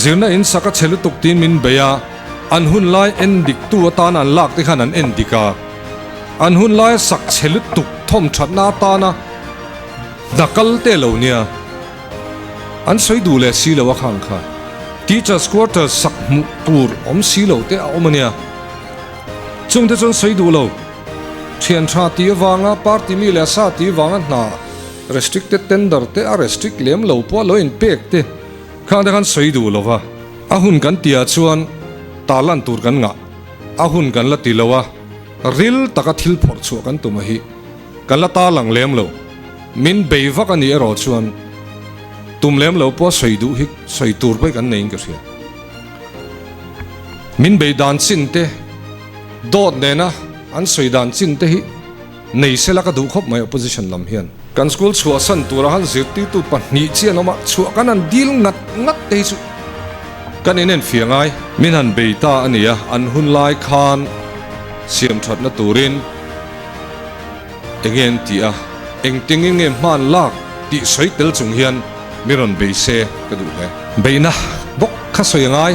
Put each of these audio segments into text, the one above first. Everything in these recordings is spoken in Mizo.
Zirna in sak a chhe lutuk tiin min bei a, an hun lai en dik tu atana an lak te khan an en dik a. An hun laia sak chhe lutuk thawm thatna atana hna kal te lo nia. An sawi duh leh si lo a khang kha. Teachers quarters sak hmuh tur awm si lo te a awm a nia. Chungte chuan sawi duh lo. Thian tha tih avanga party mi leh sa tih avanga hna restricted tender te a restrict lem lo pawh a lo inpek te khang te khan sawi duh lo va. A hun kan tihah chuan tarlan tur kan ngah. A hun kan la ti lo a, ril taka thil phawrh chhuah kan tum a hi kan la tarlang lem lo. Min bei vak a nih erawh chuan tum lem lo pawh sawi duh hi sawi tur pawh hi kan neiin ka hria. Min bei dan chin te, dawt nena an sawi dan chin te hi nei sela ka duh khawp mai opposition lam hian. Kan school chhuahsan tura han zirtirtu pahnih chi an awm a, chhuah kan han dil ngat ngat te hi chu kan inen fia ngai. Min han bei ta a nia, an hun lai khan siam thatna turin enge an ti a, engtengin nge hman lak tih sawi tel chung hian mi rawn bei se ka duh hle. Beihna bawk kha sawi a ngai.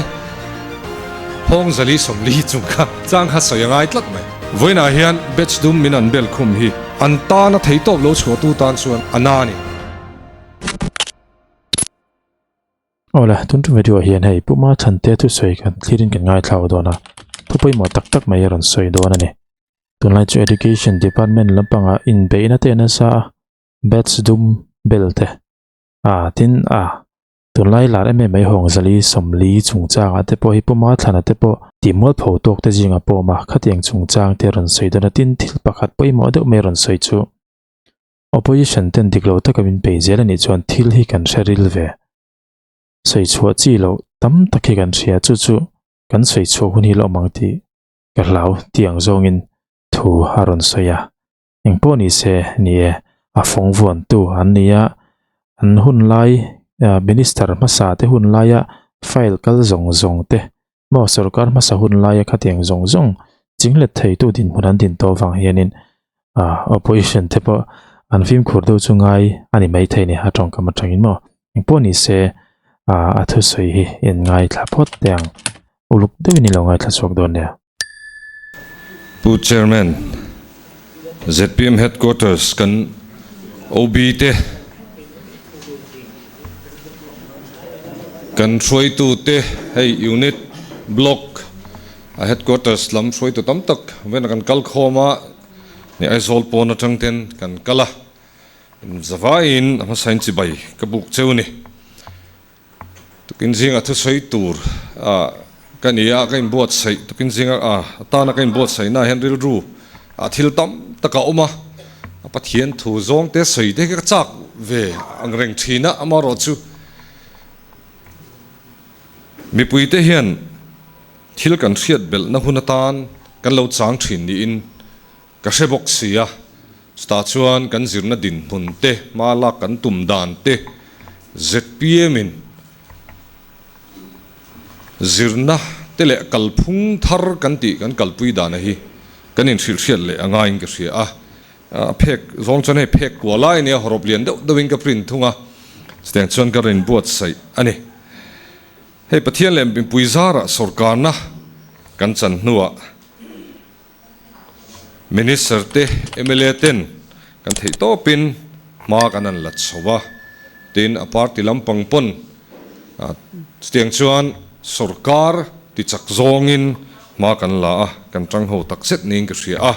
Hawng zali 40 chung kha chang kha sawi a ngai tlat mai. Vawiinah hian batch dum min an bel khum hi an tana thei tawp lo chhuahtu tan chuan a na a ni. Awle, tun tum video ah hian hei Puma Chhante thusawi kan thlirin kan ngaithlau dawn a, thu pawimawh tak tak mai a rawn sawi dawn a ni. Tunlai chu Education Department lampangah inbeihna te a nasa a, batch dum bel te a tin a Tunlai lar em em mai hawng zali 40 chungchangah te pawh hi Puma Thlana te pawh tih mualpho tawk te zinga pawm a, khatiang chungchang te rawn sawi dawn a tin thil pakhat pawimawh deuh mai rawn sawi chu Opposition ten dik lo taka min pei zel a nih chuan thil hi kan hre ril ve. Sawi chhuah chi loh tam tak hi kan hria chu chu kan sawi chhuah hun hi la awm ang tih ka hlau tih ang zawngin thu a rawn sawi a. Engpawh ni se ni e, a fawng vuantu an ni a, an hun lai Minister hmasa te hun laia file kal zawng zawng te maw sorkar hmasa hun laia khatiang zawng zawng chinglet theitu dinhmun an din tawh vang hianin opposition te pawh an fimkhur deuh chu ngai a ni maithei ni a tawngkam atangin maw engpawh ni se a thusawi hi in ngaithla phawt teh ang uluk deuhin i lo ngaithla chhuak dawn nia. Pu Chairman, zpm Headquarters kan OB te, kan hruaitu te, hei Unit, Block a Headquarters lam hruaitu tam tak vena kan kal khawm a, ni Aizawl pawn atang ten kan kal a, zavaiin a hmasain chibai ka buk cheu ni. Tukin zinga thusawi tur ah ka ni a, ka inbuatsaih tukin zinga ah atana ka inbuatsaihna ah hian rilru ah thil tam tak a awm a, a Pathian thu zawng te sawi te hi ka chak ve ang reng thin a, amaherawhchu mipui te hian thil kan hriat belhna hun atan kan lo chang thin niin ka hre bawk si a, chutah chuan kan zirna dinhmun te, hma lak kan tum dan te zpm in zirna te leh kalphung thar kan tih kan kalpui dana hi kan inhrilhhriat leh a ngaiin ka hria a, a phek zawng chuan hei phek kua lai ania hawrawp lian deuh deuhin ka print thung a, chutiang chuan ka rawn inbuatsaih a ni. Hei Pathian leh mipui zarah sawrkarna kan chan hnuah Minister te, mla ten kan theih tawpin hma kan han la chho a, tin a party lampang pawn chutiang chuan sorkar ti chak zawngin hma kan la a, kan tang ho tak zet niin ka hria a.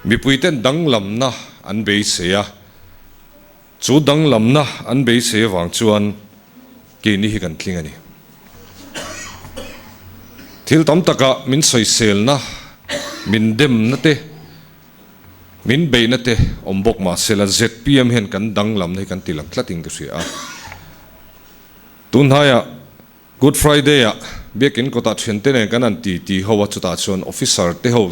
Mipui ten danglamna an beisei a, chu danglamna an beisei avang chuan keini hi kan tling a ni. Thil tam takah min sawiselna, min demna te, min beihna te awm bawk mah sela zpm hian kan danglamna hi kan ti lang tlatin ka hria a. Tunhnaiah Good Friday-ah Biakin kawtah thiante nen kan han ti ti ho a, chutah chuan officer te ho,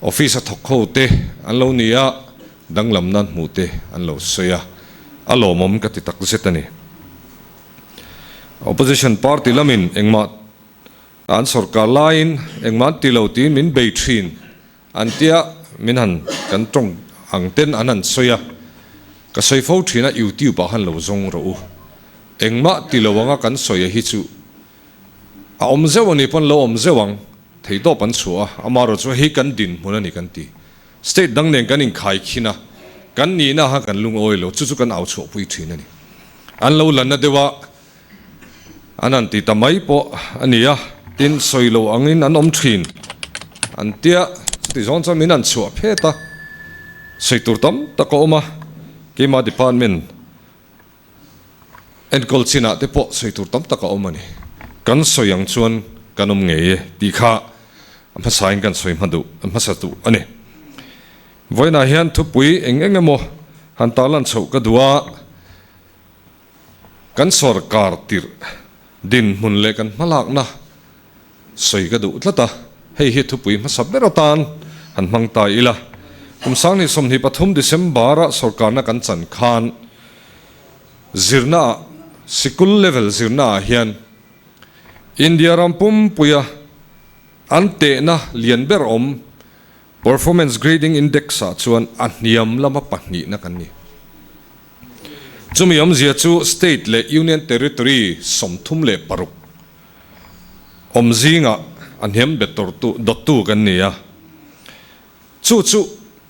office a thawk ho te an lo ni a, danglamna an hmuh te an lo sawi a, a lawmawm ka ti tak zet a ni. Opposition party lamin engmah an sorkar laiin engmah an ti lo tiin min bei thin an tia min han kan tawng ang ten an han sawi a, ka sawi fo thin a YouTube ah han lo zawng rawh u. Engmah ti lo anga kan sawi a hi chu. A awm zeuh a nih pawn lo awm zeuh ang, theihtawp an chhuah a, amaherawh chu hei kan dinhmun a ni kan ti. State dang nen kan inkhai khin a, kan nihna kha kan lungawi lo, chu chu kan au chhuahpui thin a ni. An lo lanna deuh a, an han ti ta mai pawh a ni a, tin sawi lo angin an awm thin an tia, chuti zawng chuan min han chhuah phet a, sawi tur tam tak a awm a, keimah department Enkawl chinah te pawh sawi tur tam tak a awm a ni. Kan sawi ang chuan kan awm ngei e tih kha a hmasain kan sawi hma duh, a hmasa duh a ni. Vawiinah hian thupui eng eng emaw han tarlan chhoh ka duh a, kan sawrkar tirh dinhmun leh kan hmalakna Sawi ka duh tlat a, hei hi thupui hmasa ber atan han hmang ta ila. Kum 2023 December-a sawrkarna kan chan khan zirnaah, sikul level zirnaah hian India ram pumpuia an tehna lian ber awm Performance Grading Index-ah chuan a hniam lama pahnihna kan ni. Chumi awmzia chu State leh Union Territory 36, Awm zingah a hniam bet tawrtu dawttu kan ni a, chu chu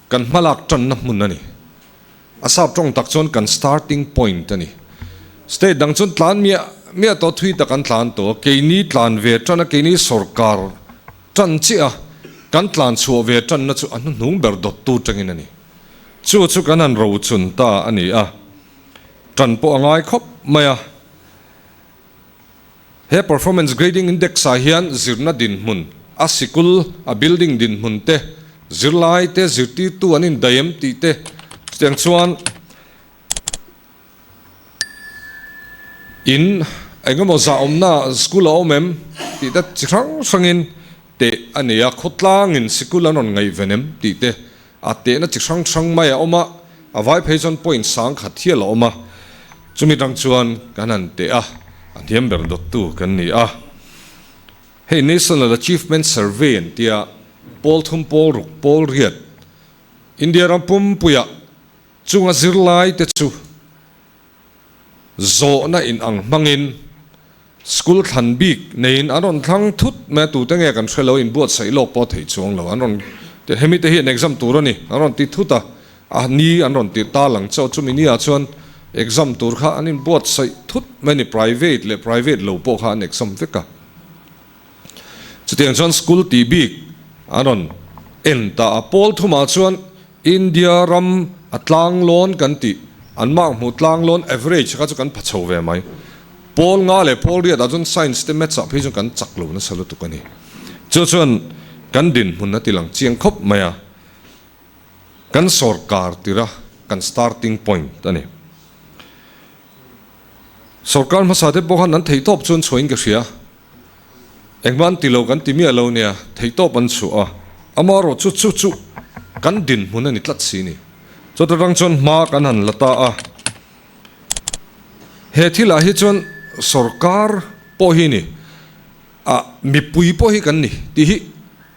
kan hmalak tanna hmun a ni. A sap tawng tak chuan kan starting point a ni. State dang chuan tlan miah miah tawh thui tak an tlan tawh a, keini tlan ve tan a, keini sawrkar tan chiah a, kan tlan chhuah ve tanna chu a hnuhnung ber dawttu tangin a ni. Chu chu kan han rochun ta a ni a, tan pawh a ngai khawp mai a. He Performance Grading Index ah hian zirna dinhmun, a sikul, a building dinhmun te, zirlai te, zirtirtu an indaih em tih te chutiang chuan in engemaw zah awmna school a awm em tih te chi hrang hrangin teh a nei a, khawtlangin sikul an rawn ngaihven em tih te A tehna chi hrang hrang mai a awm a, a vai phei chuan point 10,000 hial a awm a, chumi tang chuan kan han teh a, a hniam ber dawttu kan ni a. Hei National Achievement Survey an tia, pawl thum pawl ruk pawl riat India ram pumpuiah chunga zirlai te chu Zawhna in ang hmangin school thlan bik neiin an rawn thlang thut mai a, tute nge kan hre lo, inbuatsaih lawk pawh a theih chuang lo. An rawn ti hemi te hi an exam tur a ni, an rawn ti thut a, a ni an rawn ti ta lang chauh chumi ni ah chuan exam tur kha an inbuatsaih thut mai a ni, private leh private lo pawh kha an exam vek a. Chutiang chuan school tih bik an rawn en ta a, pawl thumah chuan India ram a tlanglawn kan tih, an mark hmuh tlanglawn average kha chu kan pha chho ve mai. Pawl nga leh pawl riat ah chuan science te maths ah phei chuan kan chak lo nasa lutuk a ni. Chu chuan kan dinhmun a ti lang chiang khawp mai a, kan sawrkar tira kan starting point a ni. Sawrkar hmasa te pawh khan an theihtawp chuan chhuahin ka hria. Engmah an ti lo kan ti miah lo nia, theihtawp an chhuah a, amaherawh chu chu chu kan dinhmun a ni tlat si ni. Chawt atang chuan hma kan han la ta a, he thilah hi chuan sawrkar pawh hi ni, ah mipui pawh hi kan ni tih hi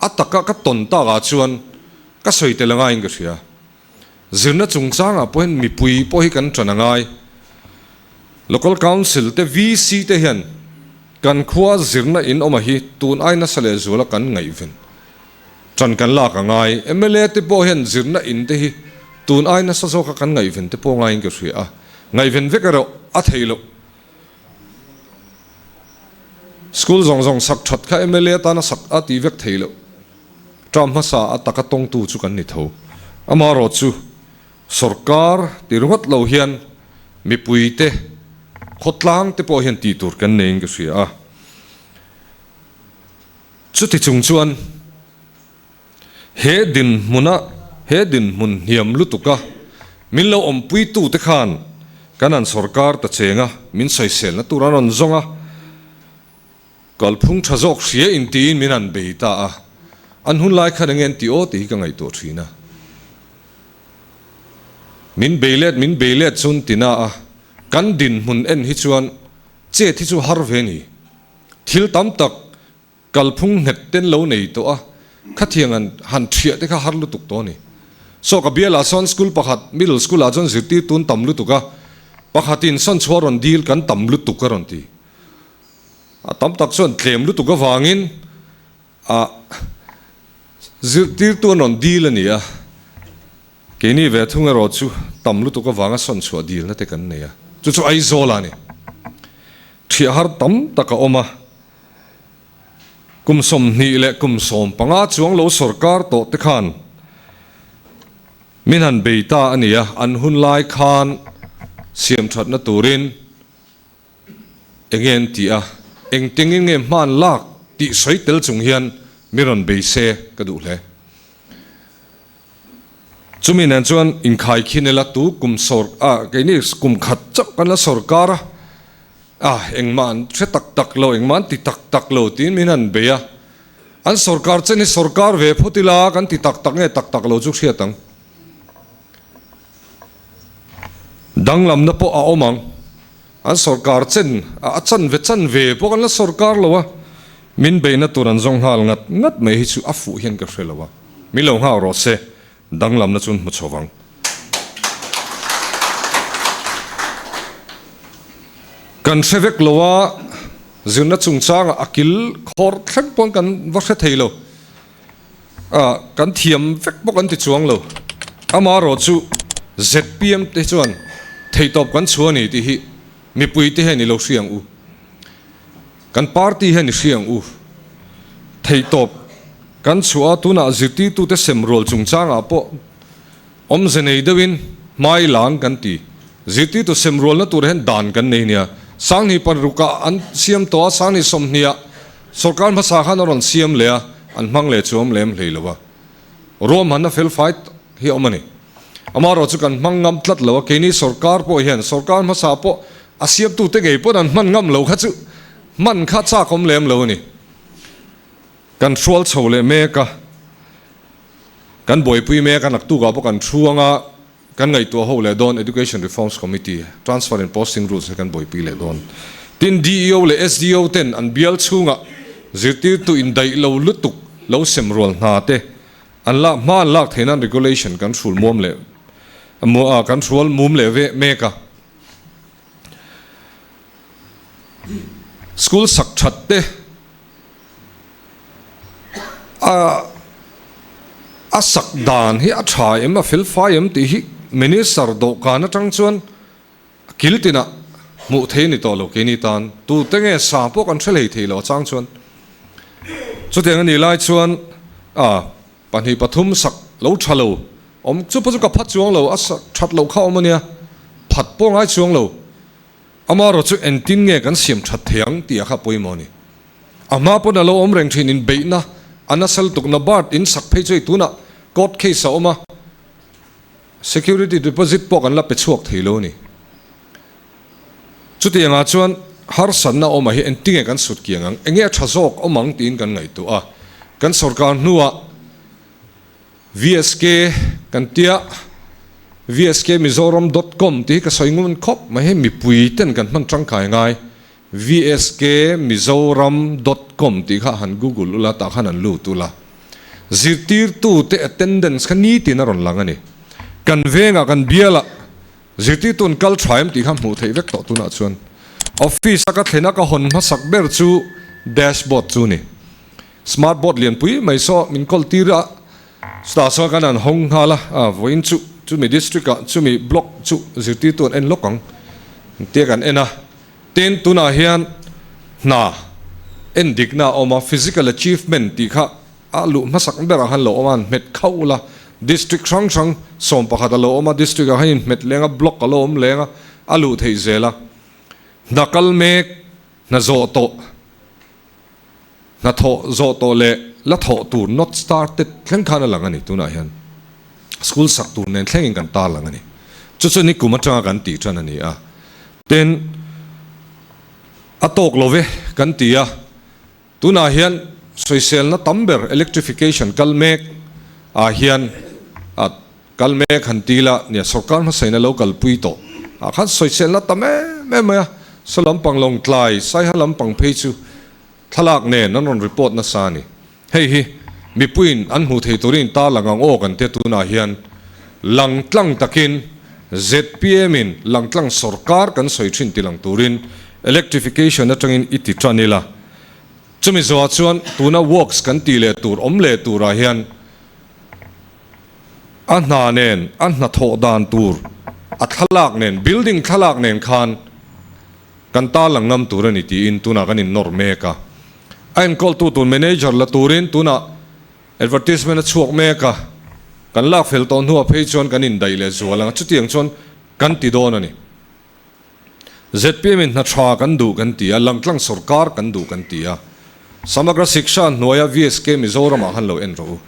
a taka ka tawn takah chuan ka sawi tel angaiin ka hria. Zirna chungchangah pawhin mipui pawh hi kan ṭan a ngai. Local Council te VC te hian kan khua zirna in awm a hi tun ai nasa leh zuala kan ngaihven ṭan kan lak a ngai. Mla te pawh hian zirna in te hi tun ai nasa zawka kan ngaihven te pawh ngaiin ka hria a, ngaihven vek erawh a theih loh. School zawng zawng sak ṭhat kha mla atana sak a tih vek theih loh. Term hmasa a taka tawngtu chu kan ni tho. Amaherawh chu sawrkar ti ringawt lo hian mipuite, khawtlang te pawh hian tih tur kan neiin ka hria a. Chuti chung chuan he dinhmuna, he dinhmun hniam lutuka min lo awmpuitute khan kan han sawrkar ta cheng a, min sawiselna tur an rawn zawng a. Kalphung tha zawk hria in tiin min han bei ta a, an hun lai khan enge an ti aw tih hi ka ngaihtuah thin a. Min bei let min bei let chuan ti na a, kan dinhmun en hi chuan chet hi chu har ve ni. Thil tam tak kalphung nghet ten lo nei tawh a, khatiang an han thiah te kha har lutuk tawh a ni. Saw ka bialah sawn school pakhat middle school ah chuan zirtirtu an tam lutuk a, pakhatin sawn chhuah rawn dil kan tam lutuk a rawn ti. A tam tak chuan tlem lutuk avangin a zirtirtu an rawn dil a ni a. Keini ve thung erawh chu tam lutuk avanga sawn chhuah dilna te kan nei a, chu chu Aizawl a ni. Thiah har tam tak a awm a, kum 20 leh kum 15 chuang lo sawrkar tawh te khan min han bei ta a ni a, an hun lai khan siam thatna turin Enge an tih a, engtengin nge hman lak tih sawi tel chung hian mi rawn bei se ka duh hle. Chumi nen chuan inkhai khin ila tu kum sawr a keini kum khat chauh kan la sawrkar a, a engmah an hre tak tak lo, engmah an ti tak tak lo tiin min han bei a, an sawrkar chen hi sawrkar ve phawt ila kan ti tak tak nge tak tak lo chu hriat ang. Danglamna pawh a awm ang. An sawrkar chen a chanve chanve pawh kan la sawrkar lo a, min beihna tur an zawng nghal ngat ngat mai hi chu a fuh hian ka hre lo a, min lo nghak rawh se, danglamna chu an hmu chho vang. Kan hre vek lo a, zirna chungchangah a kil khawr thleng pawn kan va hre thei lo. A, kan thiam vek bawk an ti chuang lo. Amaherawh chu zpm te chuan theihtawp kan chhuah a ni tih hi mipui te hian i lo hria ang u. Kan party hian i hria ang u. Theihtawp kan chhuah a, tunah zirtirtute sem rual chungchangah pawh awmze nei deuhin hmai lang kan ti. Zirtirtu sem rualna tur hian dan kan nei nia. Sanghnih parukah an siam tawh a, sanghnih sawmhniah Sorkar hmasa khan a rawn siam leh a, an hmang leh chu awm lem hlei lo a. Ruahmanna fel fai hi a awm a ni. Amaherawh chu kan hmang ngam tlat lo a, keini sorkar pawh hian sorkar hmasa pawh a siamtute ngei pawn an hman ngam lo kha chu hman kha chak awm lem lo a ni. Kan hrual chho leh mek a, kan buaipui mek a, naktukah pawh kan thu anga Kan ngaihtuah ho leh dawn Education Reforms Committee, Transfer and Posting Rules hi kan buaipui leh dawn. Tin, DEO leh SDO ten an bial chhungah zirtirtu indaih lo lutuk lo sem rual hna te an lak hma an lak theih nan regulation kan hrul muam leh kan hrual mum leh ve mek a. School sak that te a a sak dan hi a tha em a fel fai em tih hi minister dawhkan atang chuan kil tinah hmuh thei a ni tawh lo keini tan tute nge sa pawh kan hre hlei thei lo a chang chuan chutiang a nih lai chuan a pahnih pathum sak lo tha lo awm chu pawh chu ka phat chuang lo a sak that loh kha awm a nia phat pawh ngai chuang lo. Amaherawh chu engtin nge kan siam that thei ang tih a kha pawimawh a ni. A hma pawn a lo awm reng thin inbeihna a nasa lutuk NABARD in sak phei chu hei tunah court case a awm a, security deposit pawh kan la pe chhuak thei lo a ni. Chutiangah chuan harsatna awmah hi engtin nge kan sut kiang ang, enge a tha zawk awm ang tiin kan ngaihtuah a, kan sorkar hnuah VSK kan tia vskmizoram dot com tih hi ka sawi ngun khawp mai hei mipui ten kan hman tangkai ngai vskmizoram dot com tih kha han google ula tah khan an lut ula zirtirtu te attendance kha nitin a rawn lang a ni kan vengah kan bialah zirtirtu an kal tha em tih kha hmuh theih vek tawh tunah chuan office a ka thlen a ka hawn hmasak ber chu dashboard chu a ni. Smart board lianpui mai saw min kawl tir a, chutah chuan kan han hawng nghal a, a vawiin chu chumi district ah chumi block chu zirtirtu an en lawk ang tia kan en a, tin tunah hian hna en dikna a awm a, physical achievement tih kha a luh hmasak berah khan lo awm a, han hmet khauh ula, district hrang hrang 11 a lo awm a, district ah khan inhmet leng a, block a lo awm leng a, a luh theih zel a, hna kal mek, hna zawh tawh. Hnathawh zawh tawh leh la thawh tur not started thleng khan a lang a ni. Tunah hian school sak tur nen thlengin kan tar lang a ni. Chu chu nikum atanga kan tih tan a ni a. Tin, a tawk lo ve kan ti a. Tunah hian sawiselna tam ber electrification kal mek ah hian a kal mek han ti la nia sorkar hmasain a lo kalpui tawh ah khan sawiselna tam em em mai a. Saw lampang Lawngtlai, Saiha lampang phei chu Thlalak nen an rawn report nasa a ni. Hei hi mipuiin an hmuh thei turin tarlang ang aw kan tia tunah hian langtlang takin zpm in langtlang sorkar kan sawi thin tilang turin electrification atangin i ti tan ila. Chumi zawhah chuan tuna works kan tih leh tur awm leh turah hian a hna nen, a hnathawh dan tur, a thlalak nen, building thlalak nen khan kan tarlang ngam tur a ni tiin tunah kan innawr mek a. A enkawltu tur manager la turin tunah advertisement a chhuak mek a, kan lak fel tawh hnuah phei chuan kan indaih leh zual ang a, chutiang chuan kan ti dawn a ni. Zpm in hna tha kan duh kan ti a, langtlang sawrkar kan duh kan ti a. Samagra Shiksha hnuaia VSK Mizoram ah khan lo en rawh u.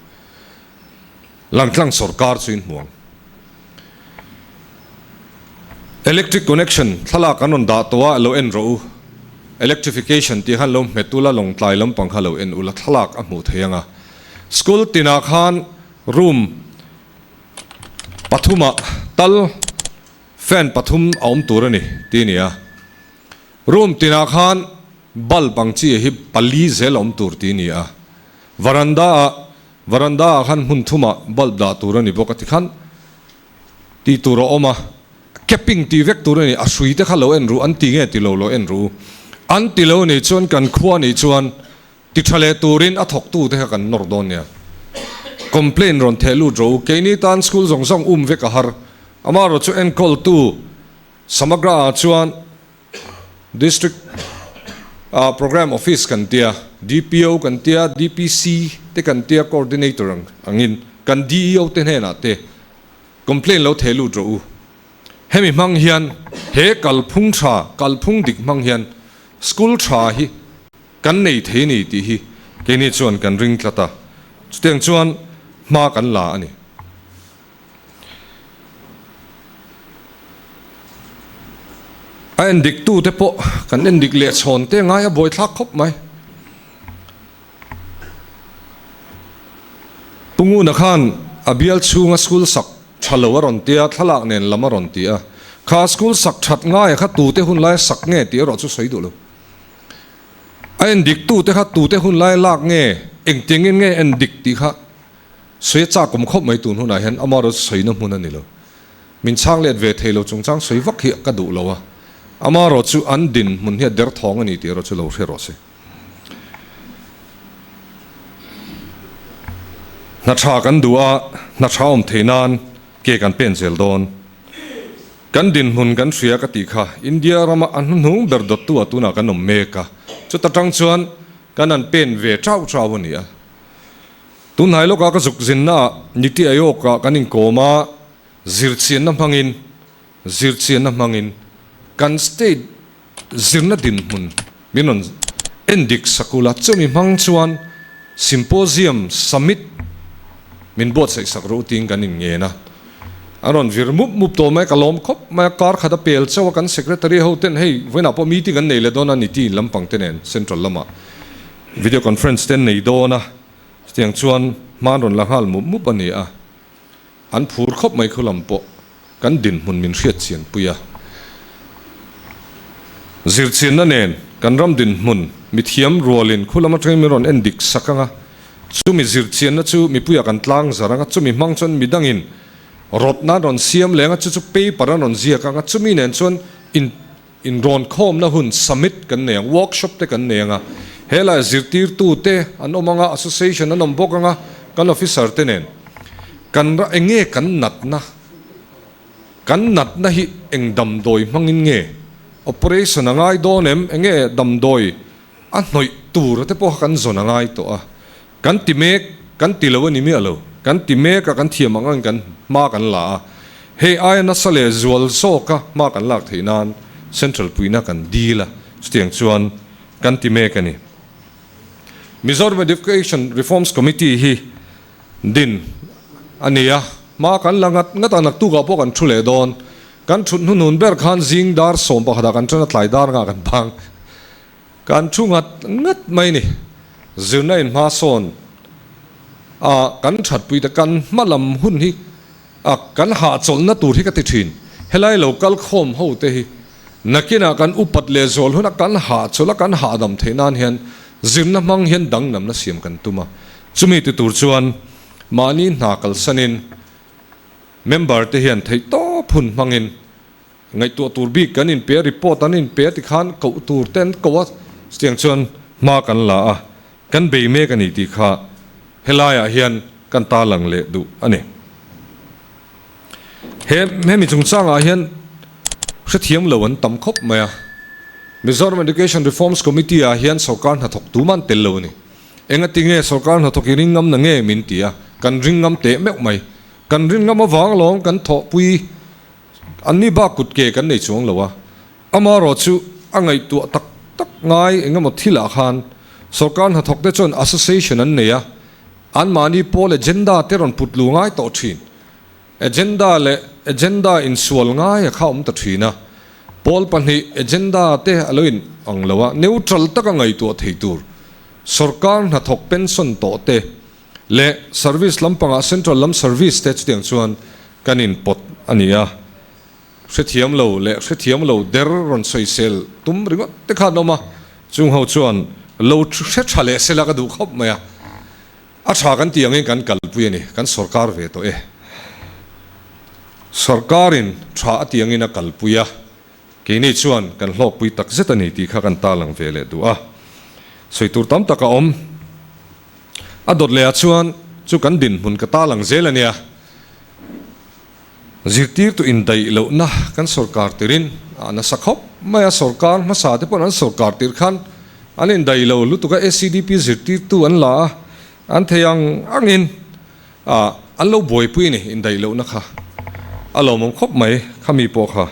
Langtlang sawrkar chu in hmu ang. Electric connection thlalak an rawn dah tawh a, lo en rawh u. Electrification tih khan lo hmet ula, lawngtlai lampang kha lo en ula, thlalak a hmuh thei ang a. School tinah khan room pathumah tal Fan pathum a awm tur a ni tih a ni a. Room tinah khan bulb ang chi hi pali zel a awm tur tih a ni a. Varanda ah varanda ah khan hmun thumah bulb dah tur a ni bawk a tikhan tih tur a awm a. Capping tih vek tur a ni. A hrui te kha lo en ru an ti nge ti lo lo en ru. An ti lo nih chuan kan khua nih chuan Ti tha leh turin a thawktute kha kan nawr dawn nia. Complaint rawn theh lut rawh u. Keini tan school zawng zawng um vek a har. Amaherawh chu enkawltu Samagra ah chuan District ah Programme Office kan tia, DPO kan tia, DPC te kan tia Coordinator angin kan DEO te hnenah te complaint lo theh lut rawh u. Hemi hmang hian he kalphung tha, kalphung dik hmang hian school tha hi Kan nei thei ni tih hi keini chuan kan ring tlat a, chutiang chuan hma kan la a ni. A endik tute pawh kan endik leh chhawn te ngai a buaithlak khawp mai. Pu Nguna khan a bial chhunga school sak tha lo a rawn tia, thlalak nen lam a rawn ti a, kha school sak that ngaia kha tute hun laia sak nge tih erawh chu sawi duh lo. A en dik tute kha tute hun lai lak nge engtiangin nge en dik tih kha sawi a chak awm khawp mai tun hunah hian amaherawh chu sawina hmun a ni lo. Min chhang let ve thei lo chungchang sawi vak hi ka duh lo a, amaherawh chu an dinhmun hi a derthawng a ni tih erawh chu lo hre rawh se. Hna tha kan duh a, hna tha awm thei nan ke kan pen zel dawn. Kan dinhmun kan hria ka tih kha India rama a hnuhnung ber dawttu ah tunah kan awm mek a, chuta tang chuan kan han pen ve chau chau a ni a. Tunhnai lawkah ka zuk zinna ah Niti Aayog ah kan inkawm a, zirchianna hmangin zirchianna hmangin kan state Zirna dinhmun min rawn en dik sak ula, chumi hmang chuan Symposium Summit min buatsaih sak ru tiin kan inngen a. An rawn vir mup mup tawh mai, ka lawm khawp mai a, kar khat a pel chauh a, kan Secretary ho ten hei vawiinah pawh meeting an nei leh dawn a ni tiin lampang te nen Central lamah Video Conference te an nei dawn a, chutiang chuan hma an rawn la nghal mup mup a ni a. An phur khawp mai khu lam pawh kan dinhmun min hriat chian pui a. Zirchianna nen kan ram dinhmun mithiam rualin khu lam atangin min rawn en dik sak ang a, chumi zirchianna chu mipuiah kan tlang zar ang a, chumi hmang chuan midangin rawtna an rawn siam leng a, chu chu paper an rawn ziak ang a, chumi nen chuan in Inrawn khawmna hun summit kan nei ang, workshop te kan nei ang a, helaiah zirtirtu te an awm ang a, association an awm bawk ang a, kan officer te nen kan ra eng nge kan natna, kan natna hi eng damdawi hmangin nge operation a ngai dawn em, eng nge damdawi a hnawih tur te pawh kha kan zawn a ngai tawh a. Kan ti mek, kan ti lo a ni miah lo. Kan ti mek a, kan thiam ang angin kan hma kan la a. Hei aia nasa leh zual zawka hma kan lak theih nan Central puihna kan dil a, chutiang chuan kan ti mek a ni. Mizoram Education Reforms Committee hi din a ni a, hma kan la ngat ngat a, naktukah pawh kan thu leh dawn. Kan thut hnuhnun ber khan zing dar 11 ah kan tan a, tlai dar ngah kan bang. Kan thu ngat ngat mai ni. Zirna in hma sawn a kan thatpui te kan hma lam hun hi a kan hahchawlhna tur hi ka ti thin. Helai lo kal khawm ho te hi nakinah kan upat leh zual huna kan hahchawlh a kan hahdam theih nan hian zirna hmang hian danglamna siam kan tum a. Chumi ti tur chuan mahni hna kalsanin member te hian theihtawp hun hmangin Ngaihtuah tur bik kan inpe a, report an inpe a tikhan koh tur te an ko a, chutiang chuan hma kan la a. Kan bei mek a ni tih kha helaiah hian kan tarlang leh duh a ni. He hemi chungchangah hian hrethiam lo an tam khawp mai a. Mizoram Education Reforms Committee ah hian sorkar hnathawk tum an tel lo a ni. Engati nge sorkar hnathawk i ring ngam na nge min ti a, kan ring ngam teh meuh mai. Kan rin ngam avang alawm kan thawhpui an ni bak kut ke kan nei chuang lo a. Amaherawh chu a ngaihtuah tak tak ngai engemaw thilah khan sorkar hnathawk te chuan association an nei a, anmahni pawl agenda te rawn put lu ngai tawh thin. Agenda leh agenda insual ngai a kha awm ta thin a, pawl pahnih agenda te a lo in ang lo a, neutral taka ngaihtuah thei tur sorkar hnathawk pension tawh te leh service lampangah central lam service te chutiang chuan kan inpawt a ni a. Hrethiam lo leh hrethiam lo der rawn sawisel tum ringawt te khan awm a, chung ho chuan lo hre tha leh sela ka duh khawp mai a, a tha kan tih angin kan kalpui a ni, kan sorkar ve tawh e. Sorkarin tha a tih angin a kalpui a, keini chuan kan hlawkpui tak zet a ni tih kha kan tarlang ve leh duh a, sawi tur tam tak a awm. A dawt leh ah chuan chu kan dinhmun ka tarlang zel a nia. Zirtirtu indaih lohna kan sorkar tirin a nasa khawp mai a, sorkar hmasa te pawh an sorkar tir khan an indaih lo lutuk a, SEDP zirtirtu an la a, an thei ang angin an lo buaipui a ni indaih lohna kha a lawmawm khawp mai khami pawh kha.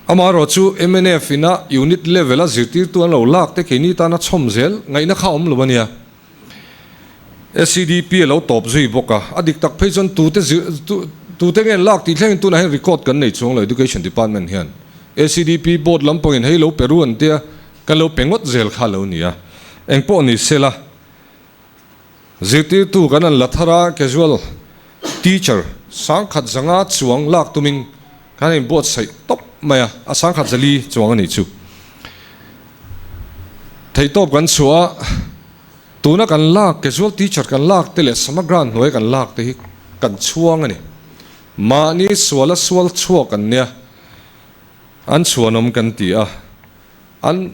Amaherawh chu mnf ina unit level a zirtirtu an lo lak te keini tana chhawm zel ngaihna kha a awm lo a nia. SEDP a lo tawp zui bawk a, a dik tak phei chuan tute zir tute nge an lak tih thlengin tunah hian record kan nei chuang lo Education Department hian SEDP board lampangin hei lo pe ru an tia kan lo pe ngawt zel kha lo ni a, engpawh ni sela zirtirtu kan an la thar a casual teacher sangkhat zanga chuang lak tumin kan inbuatsaih tawp mai a, a sangkhat zali chuang a nih chu. Theihtawp kan chhuah a, tuna kan lak casual teacher kan lak te leh samagra hnuaia kan lak te hi kan chhuang a ni. Mahni suala sual chhuak an nia, an chhuanawm kan ti a, an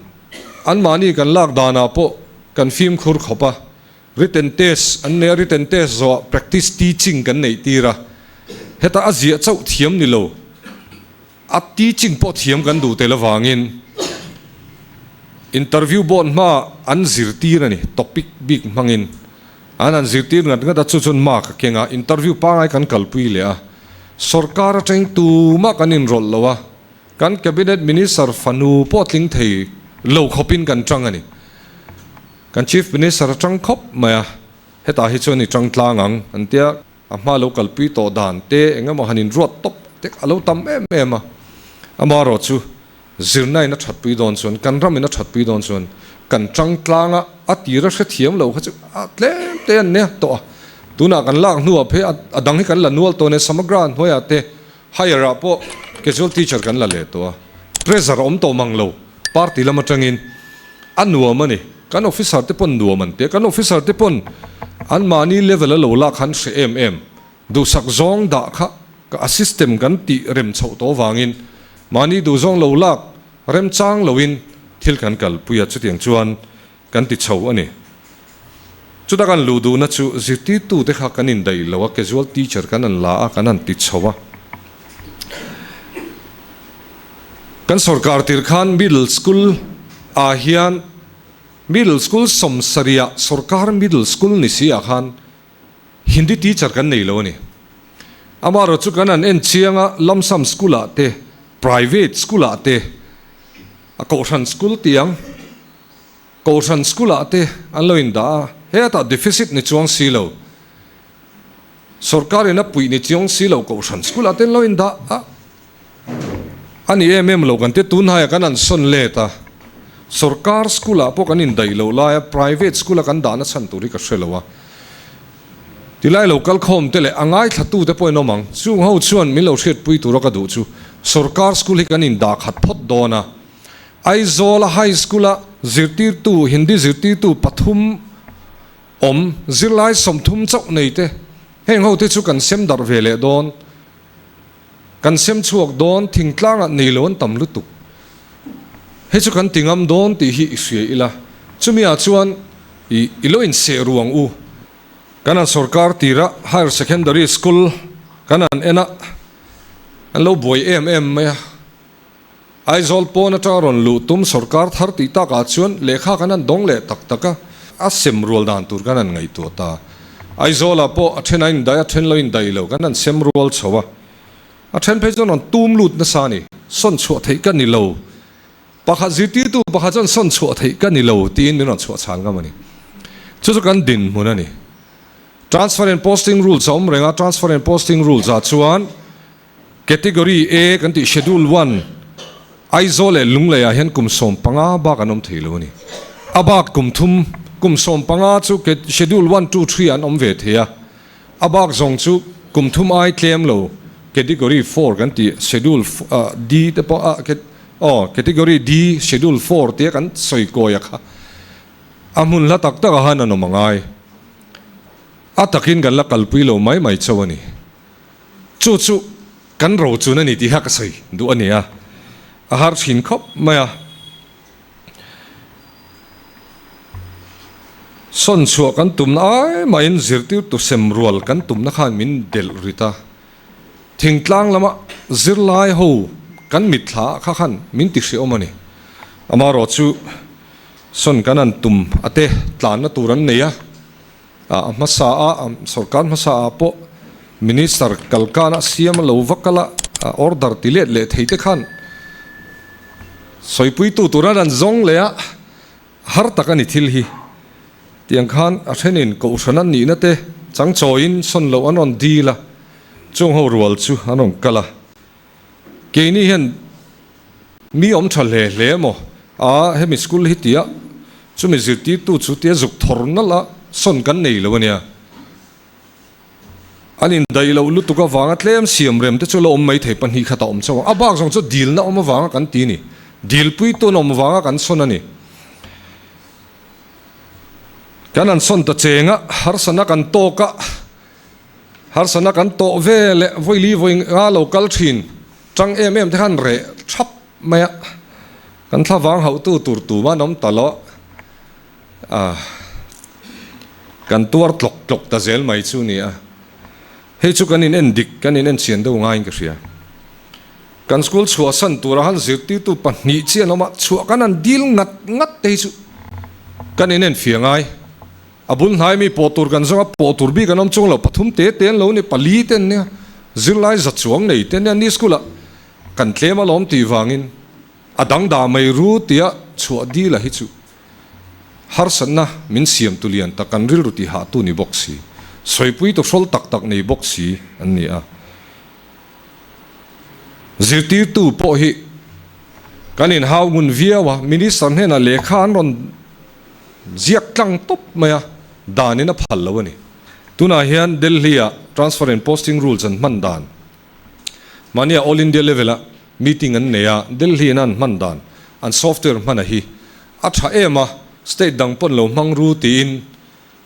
anmahni kan lak danah pawh kan fimkhur khawp a, written test an nei a, written test zawhah practice teaching kan neih tir a, heta a ziah chauh thiam ni lo. A teaching pawh thiam kan duh tel avangin interview board hma an zirtir a ni, topic bik hmangin an han zirtir ngat ngat a, chu chuan mark a keng a, interview pangai kan kalpui leh a, sorkar atangin tumah kan inrawlh lo a, kan cabinet minister fanu pawh tling thei lo khawpin kan tang a ni. Kan chief minister a tang khawp mai a, hetah hi chuan i tang tlang ang an tia. A hma lo kalpui tawh dan te eng emaw han inruat tawp te a lo tam em em a. Amaherawh chu zirna in a thatpui dawn chuan, kan ram in a thatpui dawn chuan kan tang tlang a, a tira hrethiam lo kha chu a tlem te an nia tawh a. Tunah kan lak hnuah phei a dang hi kan la nual tawh nia, Samagra hnuaiah te higher ah pawh casual teacher kan la leh tawh a. Pressure a awm tawh mang lo party lam atangin a nuam a ni. Kan officer te pawn nuam an ti a, kan officer te pawn anmahni level a lo lak khan hre em em, duhsak zawng dah kha a system kan tih rem chhoh tawh avangin mahni duhzawng lo lak remchang loin thil kan kalpui a, chutiang chuan kan ti chho a ni. Chuta kan luh duhna chu zirtirtu te kha kan indaih lo a, casual teacher kan han la a, kan han ti chho a. Kan sorkar tir khan middle school ah hian middle school sawmsarihah sorkar middle school ni si ah khan Hindi teacher kan nei lo a ni. Amaherawh chu kan han en chiang a, Lamsam school ah te, private school ah te, a kohhran school tih ang, kohhran school ah te an lo indah a, hetah deficit ni chuang si lo. Sorkar in a puih ni chiang si lo kohhran school ah te an lo indah a. A ni em em lo kan tia tunhaiah kan han sawn let a, sorkar school ah pawh kan indaih loh laia private school a kan dahna chhan tur hi ka hre lo a. Tilai lo kal khawm te leh a ngaithla te pawh in awm ang, chung ho chuan min lo hriatpui tura ka duh chu sorkar school hi kan indah khat phawt dawn a. Aizawl a high school a zirtirtu Hindi zirtirtu pathum awm zirlai 30 chauh nei te heng ho te chu kan sem darh ve leh dawn. Kan sem chhuak dawn, thingtlangah nei lo an tam lutuk. Hei chu kan ti ngam dawn tih hi i hria ila. Chumi ah chuan. I i lo inseh ru ang u. Kan han sorkar tira Higher Secondary School kan han en a, an lo buai em em mai a. Aizawl pawn atanga rawn luh tum sorkar thar tih takah chuan lehkha kan han dawng leh tak tak a, a sem rual dan tur kan han ngaihtuah ta. Aizawlah pawh a then a indaih a then lo indaih lo kan han sem rual chho a. A then phei chuan rawn tum lut nasa a ni. Sawn chhuah theih ka ni lo. Pakhat zirtirtu pakhat chuan sawn chhuah theih ka ni lo tiin min rawn chhuah chhan ngam a ni. Chu chu kan dinhmun a ni. Transfer and posting rules a awm reng a, transfer and posting rules ah chuan Category A kan tih Schedule One, Aizawl leh Lunglei ah hian kum 15 bak an awm thei lo a ni. A bak kum thum, kum 15 chu Schedule One, Two, Three ah an awm ve thei a. A bak zawng chu kum thum ai tlem lo Category Four kan tih Schedule D te pawh a aw Category D Schedule Four tia kan sawi kawi a kha a hmun hla tak tak ah han an awm a ngai. A takin kan la kalpui lo mai mai chauh a ni. Chu chu kan ro chun a ni tih kha ka sawi duh a ni a, a har thin khawp mai a. Sawn chhuah kan tumna ai mahin zirtirtu sem rual kan tumna khan min delh rit a, thingtlang lama zirlai ho kan mitthla ah kha khan min ti hreawm a ni. Amaherawh chu sawn kan han tum a te tlanna tur an nei a, a hmasa a sorkar hmasa ah pawh minister kalkana siam a lo va kal a, order ti let leh thei te khan Sawipuitu tura an zawng leh a, har tak a ni thil hi. Tiang khan a thenin kohhran an nihna te changchawiin sawn loh an rawn dil a, chung ho rual chu an rawn kal a. Keini hian mi awm tha hle hle maw? A, hemi school hi tia chumi zirtirtu chu tia zuk thawr nalh a, sawn kan nei lo a nia. An indaih loh lutuk avanga tlem siam rem te chu la awm mai thei 2 khat a awm chauh ang. A bak zawng chu dilna awm avanga kan ti a ni. Dilpui tun awm avanga kan sawn a ni. Kan han sawn ta cheng a, harsana kan tawk a, harsana kan tawh ve leh vawi li vawi nga lo kal thin tang em em te khan reh thap mai a. Kan thlavang hauhtu tur tum an awm ta lo. A, kan tuar tlawk tlawk ta zel mai chu ni a. Hei chu kan in en dik, kan in en chian deuh ngaiin ka hria. Kan school chhuahsan tura han zirtirtu 2 chi an awm a, chhuah kan han dil ngat ngat te hi chu kan in en fia ngai. A bul hnai mi pawh tur kan zawng a, pawh tur bik an awm chung lo, 3 te te an lo ni, 4 te an nia, zirlai za chuang nei te an nia, ni school ah kan tlem alawm tih vangin a dangdah mai ru tia chhuah dil a hi chu. Harsatna min siam tu lian tak kan rilru ti hah tu ni bawk si, sawipui tu hrawl tak tak nei bawk si an ni a. Zirtirtu pawh hi kan inhau ngun viau a, Minister hnenah lehkha an rawn ziak tlang tawp mai a, danin a phal lo a ni. Tunah hian Delhi-ah Transfer and Posting Rules an hman dan Mahnia All India level a meeting an nei a, Delhi in an hman dan, an software hman a hi a tha em a, state dang pawn lo hmang ru tiin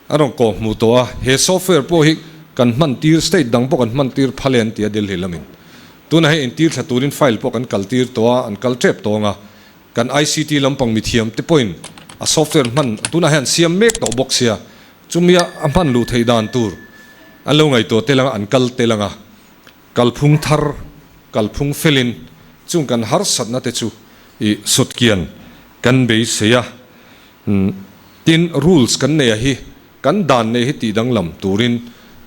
an rawn kawh hmuh tawh a, he software pawh hi kan hman tir, state dang pawh kan hman tir phal e an ti a Delhi lamin. Tunah hei intir thla turin file pawh kan kal tir tawh a, an kal tep tawng a, kan ICT lampang mithiam te pawhin a software hman tunah hian an siam mek tawh bawk sia, Chumia a hman luh theih dan tur an lo ngaihtuah tel anga an kal tel anga kalphung thar kalphung felin chung kan harsatna te chu i sawtkian kan beisei a. Tin, rules kan nei a hi kan dan nei hi tih danglam turin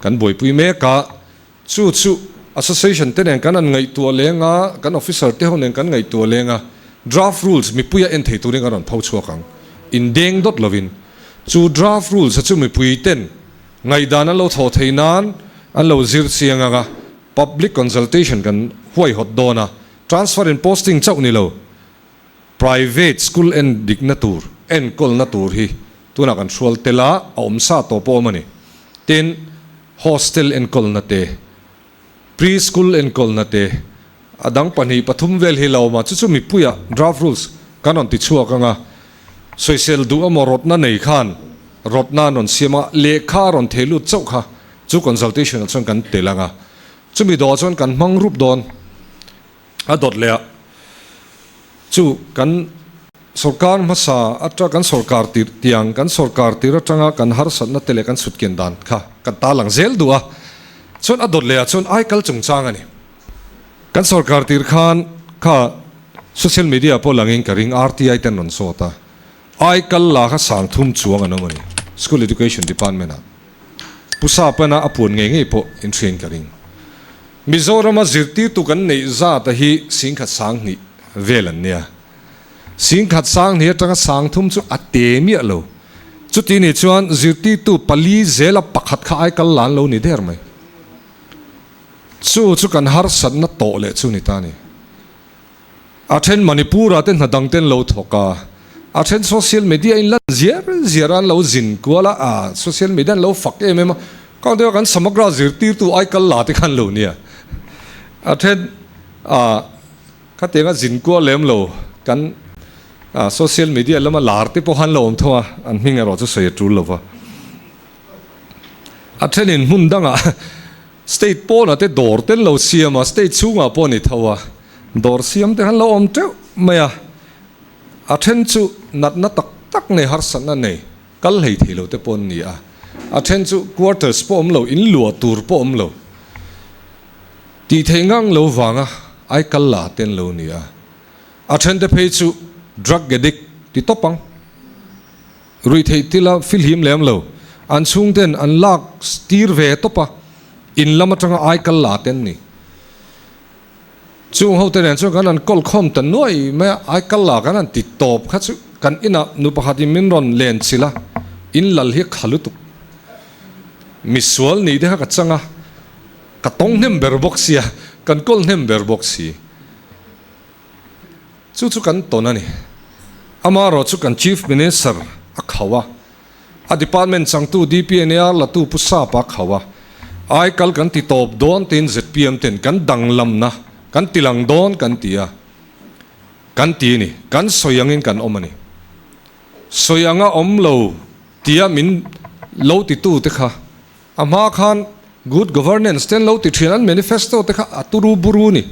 kan buaipui mek a. Chu chu Association te nen kan han ngaihtuah leng a, kan officer te ho nen kan ngaihtuah leng a, draft rules mipuia en thei turin kan rawn pho chhuak ang. Indeng dawt lovin. Chu draft rules a chu mipui ten ngaihdan an lo thawh thei nan an lo zir chiang ang a, public consultation kan huaihawt dawn a, transfer and posting chauh ni lo, private school en dikna tur, enkawlna tur hi tunah kan hrual tel a, a awm sa tawh pawh awm a ni. Tin, hostel enkawlna te, pre school enkawlna te, a dang 2 3 vel hi la awm a, chu chu mipuiah draft rules kan rawn ti chhuak ang a, sawisel duh emaw rawtna nei khan rawtna an rawn siam a, lehkha a rawn thei lut chauh kha chu consultation ah chuan kan tel ang a, chumi dawhah chuan kan hmang rup dawn. A dawt leh a, chu kan Sorkar hmasa atang kan sorkar tir tiang kan sorkar tir atanga kan harsatna te leh kan sutkian dan kha kan tarlang zel duh a, chuan a dawt leh ah chuan aikal chungchang a ni. Kan sorkar tir khan kha social media pawh langin ka ring RTI ten rawn sawt a, aikal la kha sang thum chuang an awm a ni School Education Department ah. Pu Sapana a puan ngei ngei pawh in hriain ka ring. Mizorama zirtirtu kan neih zat a hi singkhat sanghnih vel an nia. Singkhat sanghnih atanga sangthum chu a te miah lo. Chuti nih chuan zirtirtu pali zela pakhat kha ai kal lan lo ni der mai. Chu chu kan harsatna tawh leh chu ni ta ni. A then Manipur ah te hna dang ten lo thawk a, a then social media in lan ziar ziar a an lo zin kual a, ah social media an lo fak em em a, kang deuh a kan Samagra zirtirtu ai kal la te khan lo nia. A then ah khatiang a zin kual lem lo kan ah social media lama lar te pawh khan lo awm tho a, an hming erawh chu sawi a tul lo va. A then in hmun dangah State pawnah te dawr te an lo siam a, state chhungah pawh a ni tho a, dawr siam te khan lo awm teuh mai a, a then chu natna tak tak nei harsatna nei kal hlei thei lo te pawh an ni a, a then chu quarters pawh awm lo, in luah tur pawh awm lo, tih theih ngang lo vanga ai kal la te an lo ni a, a then te phei chu drug addict ti tawp ang. Ruihtheih tila filhim lem lo, an chhungten an lak tir ve tawp a, in lam atanga ai kal la te an ni. Chung hote nen chuan kan han kawl khawm ta nuai mai a, ai kal la kan han ti tawp kha chu kan inah nu pakhatin min rawn len chilh a, in lal hi a kha lutuk. Misual nih te kha ka chang a, ka tawng hnem ber bawk sia, kan kawl hnem ber bawk si. Chu chu kan tawn a ni. Amaherawh chu kan Chief Minister a khauh a, a department changtu DPNAR latu Pu Sapa a khauh a, aikal kan ti tawp dawn tiin zpm ten kan danglamna kan ti lang dawn kan ti a, kan ti a ni. Kan sawi angin kan awm a ni. Sawi anga awm lo tia min lo titu te kha A hma khan good governance te an lo ti thin, an manifesto te kha a turu buru ni.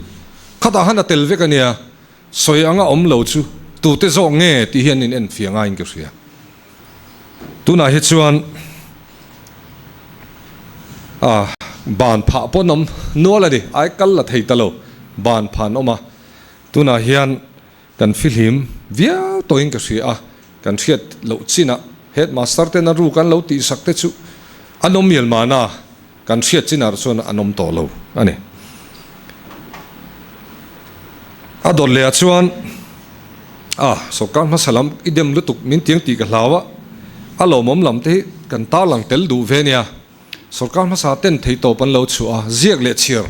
Khatah khan a tel vek a nia, sawi anga awm lo chu tute zawk nge tih hi an in enfiah ngaiin ka hria. Tunah hi chuan a ban phah pawh an awm nual a ni, ai kal la thei ta lo, ban phah an awm a, tunah hian Kan fihlim viau tawhin ka hria a, kan hriat loh chinah headmaster ten a ruk an lo tihsak te chu an awm mial mahna kan hriat chinah chuan an awm tawh lo a ni. A dawt leh ah chuan a sawrkar hmasa lam i dem lutuk min tiang tih ka hlau a, a lawmawm lam te hi kan tarlang tel duh ve nia. Sawrkar hmasa ten theitawp an lo chhuah a, ziak leh chhiar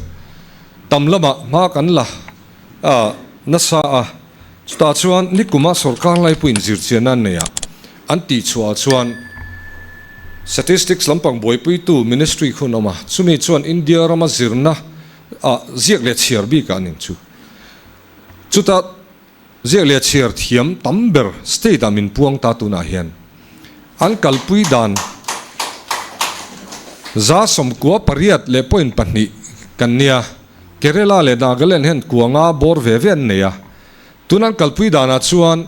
tam lamah hma kan la a nasa a, chutah chuan nikuma sawrkar laipuiin zirchianna an nei a, an tihchhuah ah chuan Statistics lampang buaipuitu Ministry khu an awm a, chumi chuan India rama zirna ah ziak leh chhiar bikah an inchu. Chutah Ziak leh chhiar thiam tam ber state ah min puang ta tunah hian an kalpui dan 98.2 kan nia. Kerala leh Nagaland hian kua nga bawr ve ve an nei a. Tun an kalpui danah chuan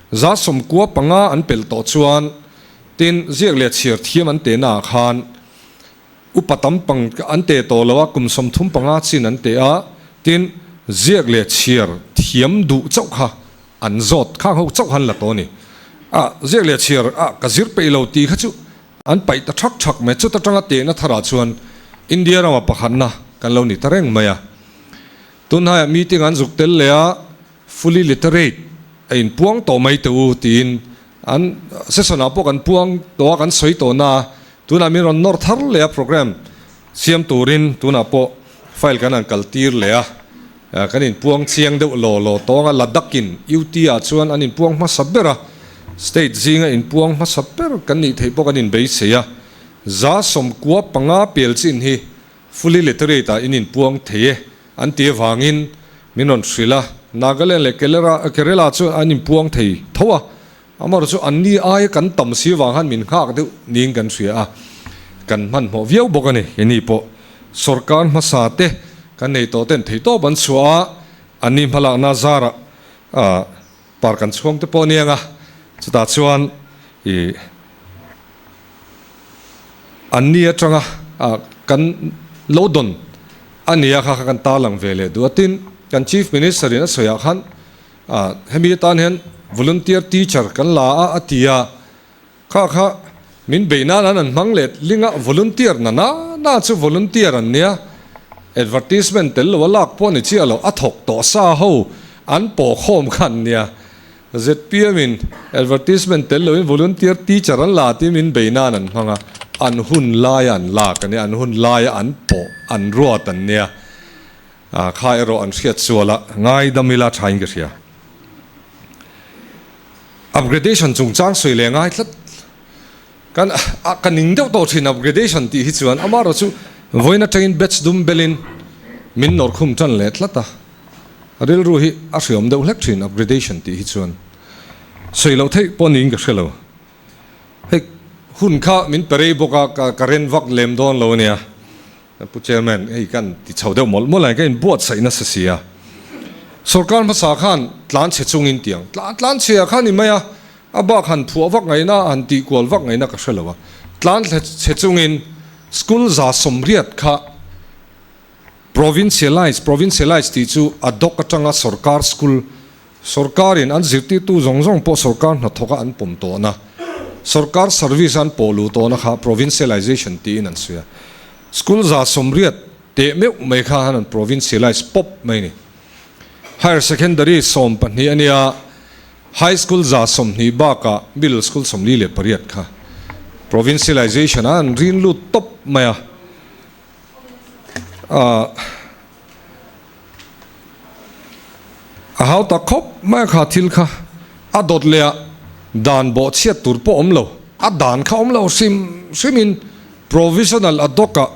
95 an pelh tawh chuan tin ziak leh chhiar thiam an tehna ah khan Upa tam pang an teh tawh lo a, kum 35 chin an teh a, tin, ziak leh chhiar thiam duh chauh kha an zawt khang ho chauh han la tawh a ni. A, ziak leh chhiar a ka zir peih lo tih kha chu an paih ta thak thak mai, chuta tanga tehna tharah chuan India rama pakhatna kan lo ni ta reng mai a. Tunhnaiah meeting an zuk tel leh a, fully literate a inpuang tawh mai teh u tiin an session ah pawh kan puang tawh a, kan sawi tawh na a, tunah min rawn nawr thar leh a program siam turin tunah pawh file kan han kal tir leh a, kan inpuang chiang deuh law law tawng a, Ladakh in UT ah chuan an inpuang hmasa ber a, state zinga inpuang hmasa ber kan nih theih pawh kan inbeisei a, 95 pel chin hi fully literate ah in inpuang thei e. An ti avangin min rawn hrilh a, Nagaland leh Kerala chu an inpuang thei tho a, amaherawh chu anni aia kan tam si avang khan min nghak deuh niin kan hria a, kan hmanhmawh viau bawk a ni. Keini pawh sawrkar hmasa te kan nei tawh ten theihtawp an chhuah a, anni hmalakna zarah. Par kan chhuang te pawh aniang a, chutah chuan ih an ni atanga kan lo dawn a nia kha kha kan tarlang ve leh duh a. Tin, kan Chief Minister in a sawi ah khan hemi atan hian volunteer teacher kan la a a ti a, kha kha min beih nan an an hmang let ling a, volunteer na na na chu volunteer an nia, advertisement tel lo a lak pawh a ni chiah lo, a thawk tawh sa ho an pawh khawm kha an nia. Zpm in advertisement tel loin volunteer teacher an la tih min bei nan an hmang a, an hun laia an lak a nia, an hun laia an pawh an ruat an nia, kha erawh an hriat sual a, ngaidam ila tha in ka hria. Upgradation chungchang sawi leh ngai tlat, kan ka ning deuh tawh thin upgradation tih hi chuan amaherawhchu vawiin atangin batch dum belin min nawr khum tan leh tlat a. A rilru hi a hriawm deuh hlek thin upgradation tih hi chuan sawi loh theih pawh niin ka hre lo. Hei hun kha min pe rei bawk a, ka ka ren vak lem dawn lo ania. Pu Chairman, hei kan ti chho deuh mawlh mawlh a, ka inbuatsaih nasa si a. Sorkar hmasa khan tlan chhe chungin tiang tlan tlan chhe ah khan i mai a, a bak han phuah vak ngaihna han tih kual vak ngaihna ka hre lo a. Tlan chhe chungin school 180 kha Provincialize, Provincialize tih chu a doc atanga sorkar school, sorkarin an zirtirtu zawng zawng pawh sorkar hnathawka an pawm tawhna, sorkar service a an pawh luh tawhna kha provincialization tiin an sawi a. School 180 teh meuh mai kha han an provincialize pawp mai a ni. Higher Secondary 12 a nia, High School 120 bakah Middle School 48 kha provincialization a an rin lut tawp mai a. A hau tak khawp mai a kha thil kha a dawt leh a dan bawh chhiat tur pawh awm lo, a dan kha awm lo hrim hrim in provisional ad hoc ah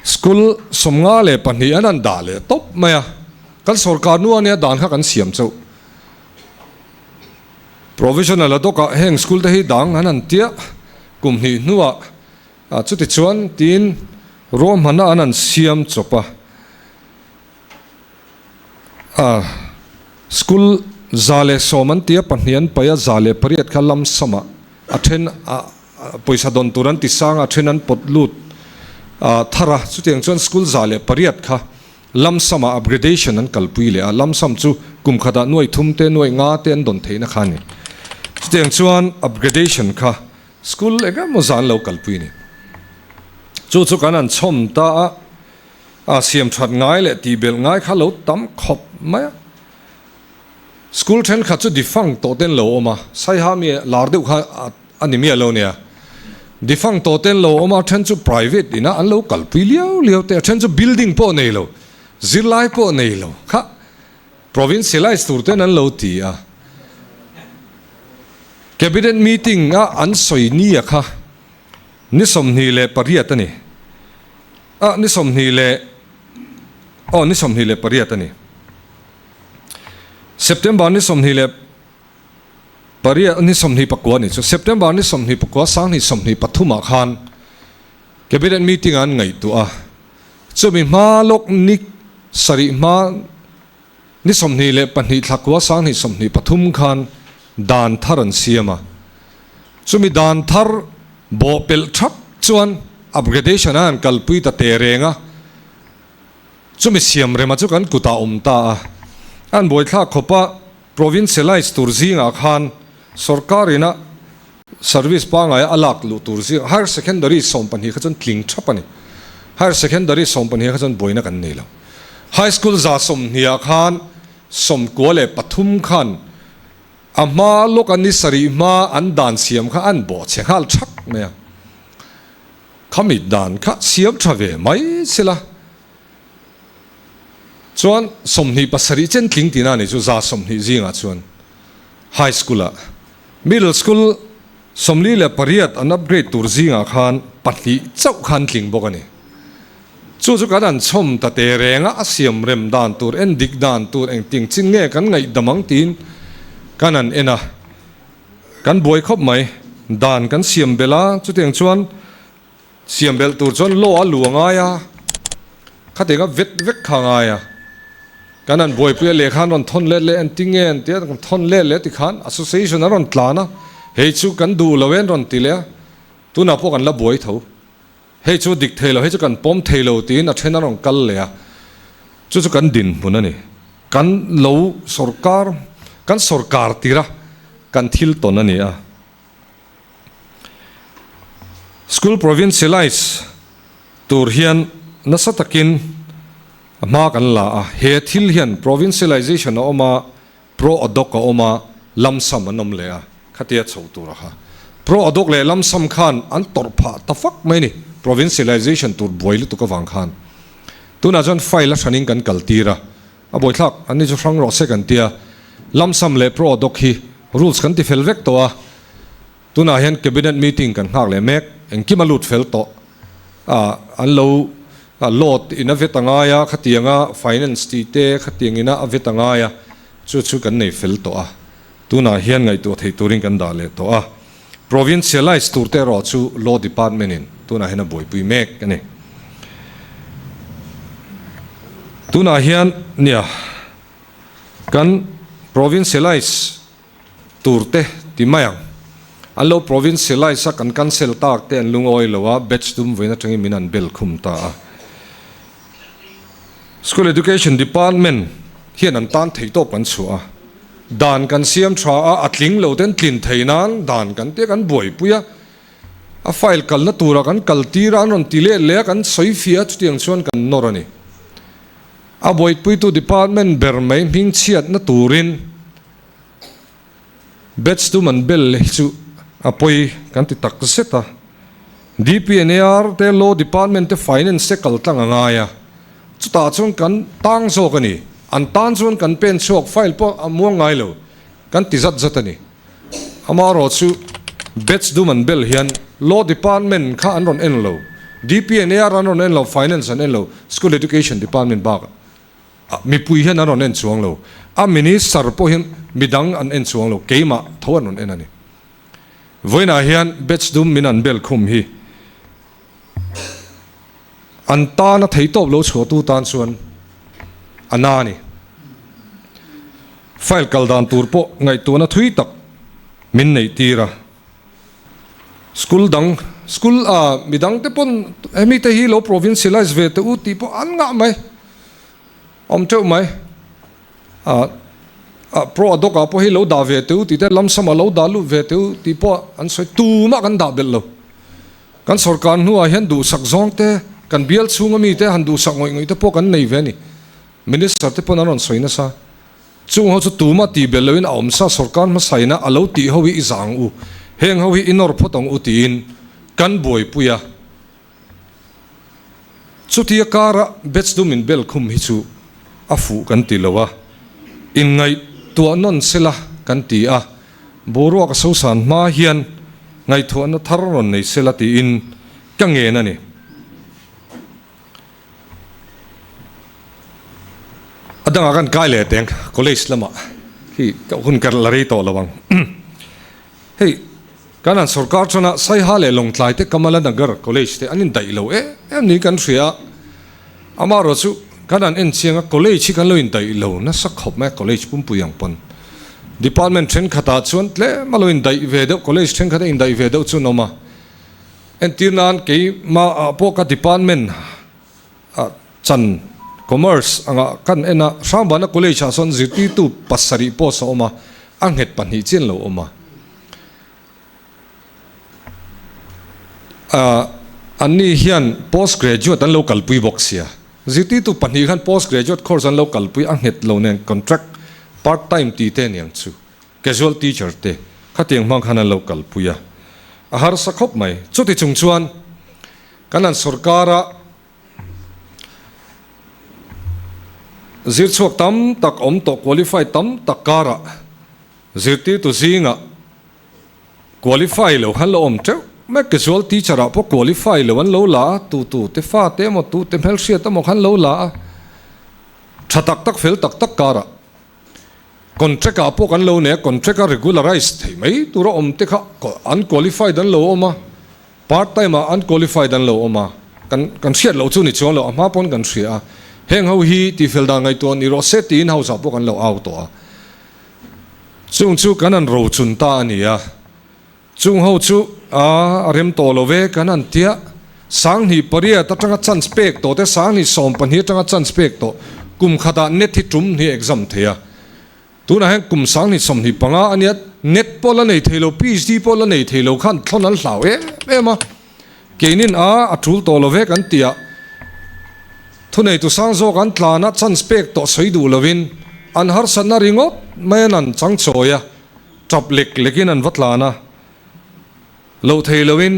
school 52 an han dah leh tawp mai a, kan sorkar nu ania dan kha kan siam chauh. Provisional ad hoc ah heng school te hi dang an han tia kum hnih hnuah A Chutichuan, tiin ruahmanna an an siam chawp a. A School 110 an ti a, pahnih an paih a, 108 kha lam samah a then a pawisa dawn tur an ti sang a, a then an pawt lut a thar a. Chutiang chuan school 108 kha lam samah upgradation an kalpui leh a, lam sam chu kum khatah nuaih thum te, nuaih nga te an dawn theihna kha a ni. Chutiang chuan upgradation kha School eng emaw zan lo kalpui ni. Chu chu kan han chhawm ta a, a siam that ngai leh tih belh ngai kha lo tam khawp mai a. School thenkhat chu defunct tawh ten lo awm a, Saiha mi lar deuh kha a ni miah lo nia. Defunct tawh ten lo awm a, then chu private inah an lo kalpui liau liau te, a then chu building pawh nei lo, zirlai pawh nei lo kha Provincialize tur ten an lo ti a. Cabinet meeting a an sawi nia kha ni 28 a ni. A ni sawmhnih leh aw ni 28 a ni. September ni 28 ni 29 a ni chu. September ni 29 2023 ah khan Cabinet meeting a an ngaihtuah a. Chumi hma lawk ni sarih hma ni 22 thla kua 2023 khan dan thar an siam a. Chumi dan thar bawh pelh thap chuan upgradation a han kalpui ta teh reng a. Chumi siam rema chu kan kutah awm ta a. An buaithlak khawpa provincialize tur zingah khan sorkar ina Service pangaia a lak luh tur zing Higher Secondary 12 kha chuan tling thap a ni. Higher Secondary 12 kha chuan buaina kan nei lo. High School 120 ah khan 93 khan a hma lawk a ni sarih hma an dan siam kha an bawh chhe nghal thak mai a. Khami dan kha siam tha ve mai sela chuan 27 chen tling tihna a ni chu 120 zingah chuan High School ah Middle School 48 an upgrade tur zingah khan pahnih chauh khan tling bawk a ni. Chu chu kan an chhawm ta te reng a, a siam rem dan tur, en dik dan tur engting chin nge kan ngaihdam ang tiin kan an en a. Kan buai khawp mai. Dan kan siam belh a, chutiang chuan siam belh tur chuan law a lu a ngai a, khatianga vet vek kha a ngai a. Kan an buaipui a lehkha an rawn thawn let leh engtin nge an tia kan thawn let leh tikhan association an rawn tlan a, hei chu kan duh lo e an rawn ti leh a, tunah pawh kan la buai tho. Hei chu dik thei lo, hei chu kan pawm thei lo tiin a then an rawn kal leh a, chu chu kan dinhmun a ni. Kan lo sawrkar, kan sawrkar tira kan thil tawn a ni a. School provincialize tur hian nasa takin hma kan la a, he thil hian provincialization a awm a, pro ad hoc a awm a, lump sum an awm leh a, khatia chho tur a kha. Pro ad hoc leh lump sum khan an tawrh phah ta fak mai a ni, provincialization tur buai lutuk avang khan. Tunah chuan file a hranin kan kal tir a, A buaithlak, an ni chu hrang rawh se kan tia. Lump sum leh pro ad hoc hi rules kan ti fel vek tawh a. Tunah hian cabinet meeting kan nghak leh mek, engkim a lut fel tawh. A, an lo load in a vet a ngai a, khatianga finance tih te khatiang ina a vet a ngai a, chu chu kan nei fel tawh a. Tunah hian ngaihtuah theih turin kan dah leh tawh a. Provincialise tur te erawh chu Law Department in tunah hian a buaipui mek a ni. Tunah hian nia kan provincialise tur te ti mai ang. An lo provincialise a kan cancel tak te an lungawi lo a, batch dum vawiin atangin min an bel khum ta a. School Education Department hian an tan thei tawp kan chhuah a, dan kan siam tha a, a tling lo ten tlin thei nan dan kan tia kan buaipui a, a file kalna tura kan kal tir a, an rawn ti let leh a, kan sawi fiah a, chutiang chuan kan nawr a ni. A buaipuitu department ber mai hmingchhiatna turin Batch tum an bel hi chu a pawi kan ti tak zet a. DPNAR te Law Department te Finance te kal tlang a ngai a, chutah chuan kan tang zawk a ni. An tan chuan kan pen chhuak file pawh a muang ngai lo, kan ti zat zat a ni. Amaherawh chu Batch dum an bel hian Law Department kha an rawn en lo, DPNAR an rawn en lo, Finance an en lo, School Education Department bakah. Mipui hian an rawn en chuang lo. A minister pawh hian midang an en chuang lo, keimah tho an rawn en a ni. Vawiinah hian batch dum min an bel khum hi an tana theitawp lo chhuahtu tan chuan a na a ni. File kal dan tur pawh ngaihtuahna thui tak min neih tir a. School dang, school a midang te pawn hemi te hi lo provincialize ve teh u tih pawh an ngah mai. Awm teuh mai. Ah ah pro ad hoc ah pawh hi lo dah ve teh u tih te lump sum ah lo dah lut ve teh u tih pawh an sawi tumah kan dah belh lo. Kan sorkar hnuah hian duhsak zawng te, kan bial chhunga mi te han duhsak ngawih ngawih te pawh kan nei ve a ni. Minister te pawn an rawn sawi nasa. Chung ho chu tumah tih belh loin a awm sa sorkar hmasaina a lo tih ho hi i zah ang u, heng ho hi i nawr phawt ang u tiin kan buaipui a. Chutia kara batch dum in bel khum hi chu a fuh kan ti lo a, inngaihtuah nawn sela kan ti a, boruak a sosan hma hian ngaihtuahna thar rawn nei sela tiin ka ngen a ni. A dangah kan kai leh teng college lamah hi ka hun ka la rei tawh lo ang. Hei kan an sorkar chuan a Saiha leh Lawngtlai te Kamala Nagar college te an indaih lo em em niin kan hria a. Amaherawh chu kan an en chiang a college hi kan lo indaih lo nasa khawp mai a college pumpui ang pawn. Department thenkhatah chuan tlem a lo indaih ve deuh college thenkhat a indaih ve deuh chu an awm a. Entir nan keimah ah pawh ka department ah chan commerce anga kan en a, Hrangbana College ah sawn zirtirtu pasarih post a awm a, a nghet pahnih chian lo awm a. Ah anni hian post graduate an lo kalpui bawk sia, zirtirtu pahnih khan post graduate course an lo kalpui a nghet lo nen contract part time tih te aniang chu. Casual teacher te khatiang hmang khan an lo kalpui a, a harsa khawp mai. Chuti chung chuan kan han sorkara zirchhuak tam tak awm tawh qualify tam tak karah zirtirtu zingah qualify lo khan lo awm teuh mai. Casual teacher ah pawh qualify lo an lo la a, tu tu te fa te emaw tu te hmelhriat emaw khan lo la a, tha tak tak fel tak tak karah Contract ah pawh kan lo nei a, contract a regularize thei mai tura awm te kha an qualified an lo awm a, part time ah an qualified an lo awm a, kan kan hriat loh chu ni chuang lo, a hma pawn kan hria a. Heng ho hi tihfel dan ngaihtuah ni rawh se tiin House ah pawh kan lo au tawh a. Chung chu kan han rochun ta a ni a. Chung ho chu a rem tawh lo ve kan han tia. 2008 atanga chance pek tawh te 2012 atanga chance pek tawh kum khatah net hi tum hnih exam thei a. Tunah hian kum 2025 a nia, net pawh la nei thei lo, PhD pawh la nei thei lo khan thlawn an hlau em em a. Keinin a a tul tawh lo ve kan ti a, thuneitu sang zawk an tlan a, chance pek tawh sawi duh lovin an harsatna ringawt mai an an chang chawi a, tap lek lekin an va tlan a, loh thei loin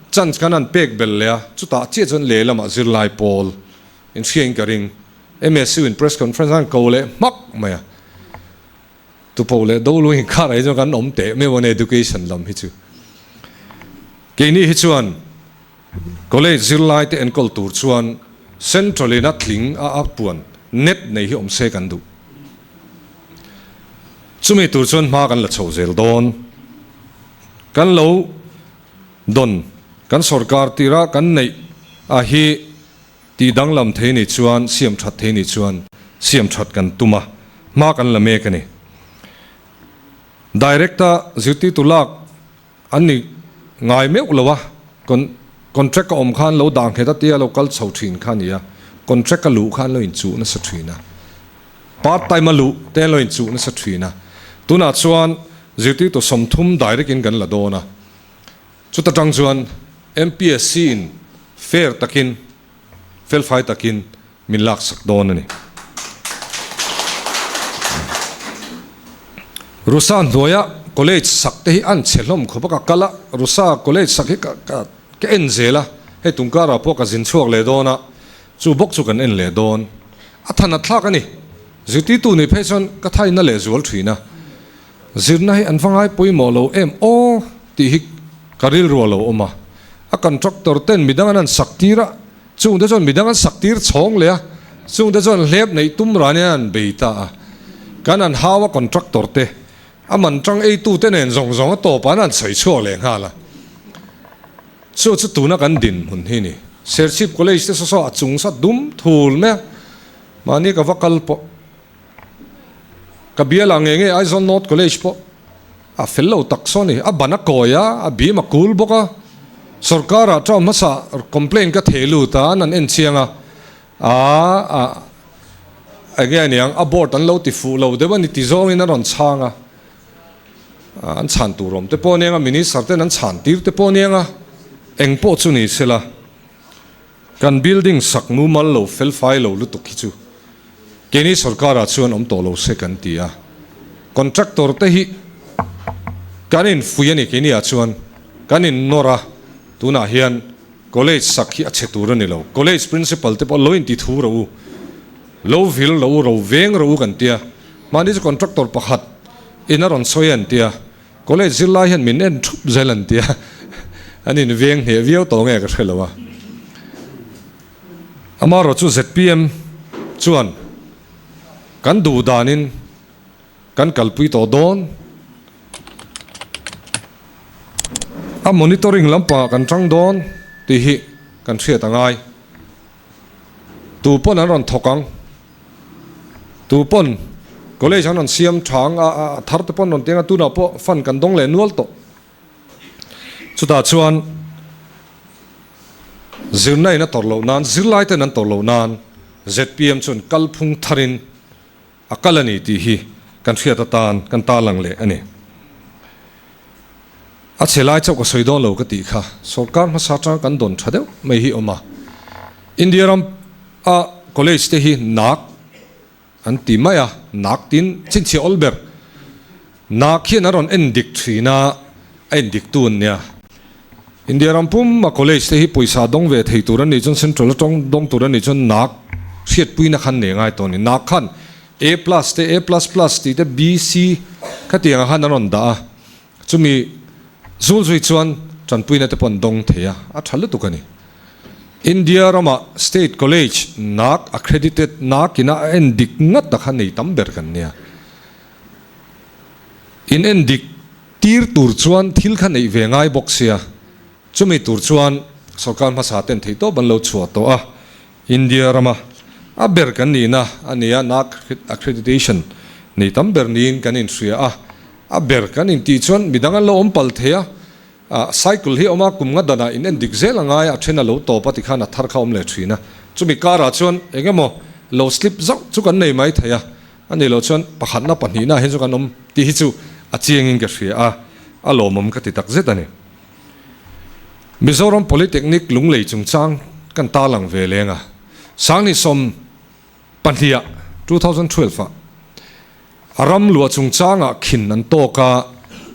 chance kan an pek belh leh a, chutah chiah chuan lehlamah zirlai pawl inhriain ka ring. MSU in press conference an ko leh hmak mai a, tupo leh do lu inkar ah hi chuan kan awm teh meuh a ni education lam hi chu. Keini hi chuan college zirlai te enkawl tur chuan central in a tling a a puan net nei hi awm se kan duh. Chumi tur chuan hma kan la chho zel dawn. Kan lo dawn kan sorkar tira kan neih a hi Tih danglam thei nih chuan siam that thei nih chuan siam that kan tum a, hma kan la mek a ni. Direct-a zirtirtu lak an ni ngai meuh lo a, contract a awm khan lo dah nghet a tia lo kal chho thin kha a ni a, contract a luh khan lo inchuh nasa thin a, part time a luh te an lo inchuh nasa thin a, tunah chuan zirtirtu 30 direct in kan la dawn a. Chuta tang chuan MPSC in fair takin, felfai takin min laksak dawn a ni. Rusa hnuaia college sak te hi an chhe hlawm khawp a, ka kal a, Rusa college sak hi ka ka ka en zel a, hei tungkarah pawh ka zin chhuak leh dawn a, chu bawk chu kan en leh dawn. A than a thlak a ni. Zirtirtu nih phei chuan ka thaina leh zual thin a. Zirna hi an va ngai pawimawh lo em aw tih hi ka rilru a lo awm a, a contractor ten midang an han sak tir a, chungte chuan midang an sak tir chhawng leh a, chungte chuan hlep neih tum ran hian an bei ta a, kan han hau a contractor te, a man tang eitu te nen zawng zawng a tawp ah an han sawi chhuak leh nghal a, chu chu tuna kan dinhmun hi ni. Serchhip College te saw saw a chung sa dum thul mai a, mahni ka va kal pawh. Ka bial ah nge nge Aizawl North College pawh a fel lo tak saw ni, a ban a kawi a, a bim a kul bawk a, sorkar ah term hmasa complaint ka theh lut a, an han en chiang a, aa a enge aniang a board an lo ti fuh lo deuh a ni ti zawngin an rawn chhang a, an chhan tur awm te pawh aniang a, minister ten an chhan tir te pawh aniang a, eng pawh chu ni sela. Kan building sak mumal lo felfai lo lutuk hi chu keini sorkarah chuan awm tawh lo se kan ti a, contractor te hi kan infuih a ni keini ah chuan kan innawr a, tunah hian college sak hi a chhe tur a ni lo, college principal te pawh lo inti thu rawh u, lo vil rawh u, ro veng rawh u kan ti a, mahni chu contractor pakhat in a rawn sawi a an ti a. College zirlai hian min en thup zel an tia, an in veng hneh viau tawh nge ka hre lo a. Amaherawh chu zpm chuan kan duh danin kan kalpui tawh dawn. A monitoring lampangah kan tang dawn tih hi kan hriat a ngai. Tu pawn an rawn thawk ang. Tu pawn college an rawn siam tha ang a, a thar te pawn rawn teng a, tunah pawh fund kan dawng leh nual tawh. Chutah chuan zirna in a tawrh loh nan, zirlai ten an tawrh loh nan zpm chuan kalphung tharin a kal a ni tih hi kan hriat atan kan tarlang leh a ni. A chhe lai chauh ka sawi dawn lo ka tih kha sorkar hmasa atanga kan dawn tha deuh mai hi awm a. India ram a college te hi nak an ti mai a, nak tin chhinchhiah awl ber. Nak hian a rawn en dik thin a, a en dik tu an nia. India ram pum a college te hi pawisa dawng ve thei tur an nih chuan central atang dawng tur an nih chuan nak hriatpuina khan nei ngai tawh a ni. Nak khan A plus te A plus plus tih te B C khatiang ah khan an rawn dah a, chumi zul zui chuan tanpuina te pawh an dawng thei a, a tha lutuk a ni. India ramah state college nak accredited nak ina a en dik ngat a kha nei tam ber kan nia. In en dik tir tur chuan thil kha neih ve ngai bawk sia, chumi tur chuan sorkar hmasa ten theihtawp an lo chhuah tawh a, India rama A ber kan nihna a ni a, NAAC accreditation nei tam ber niin kan inhria a. A ber kan intih chuan midang an lo awm pal thei a, cycle hi a awm a, kum nga danah in en dik zel a ngai a, a then a lo tawp a tikhan a thar kha a awm leh thin a. Chumi karah chuan eng emaw lo slip zauh chu kan nei mai thei a, a nih loh chuan pakhatna pahnihna ah hian chu kan awm tih hi chu a chiangin ka hria a, a lawmawm ka ti tak zet a ni. Mizoram Polytechnic Lunglei chungchang kan tarlang ve leng a, Sangni sawm pahniha, 2012 ah a ram luah chungchangah khin an tawk a,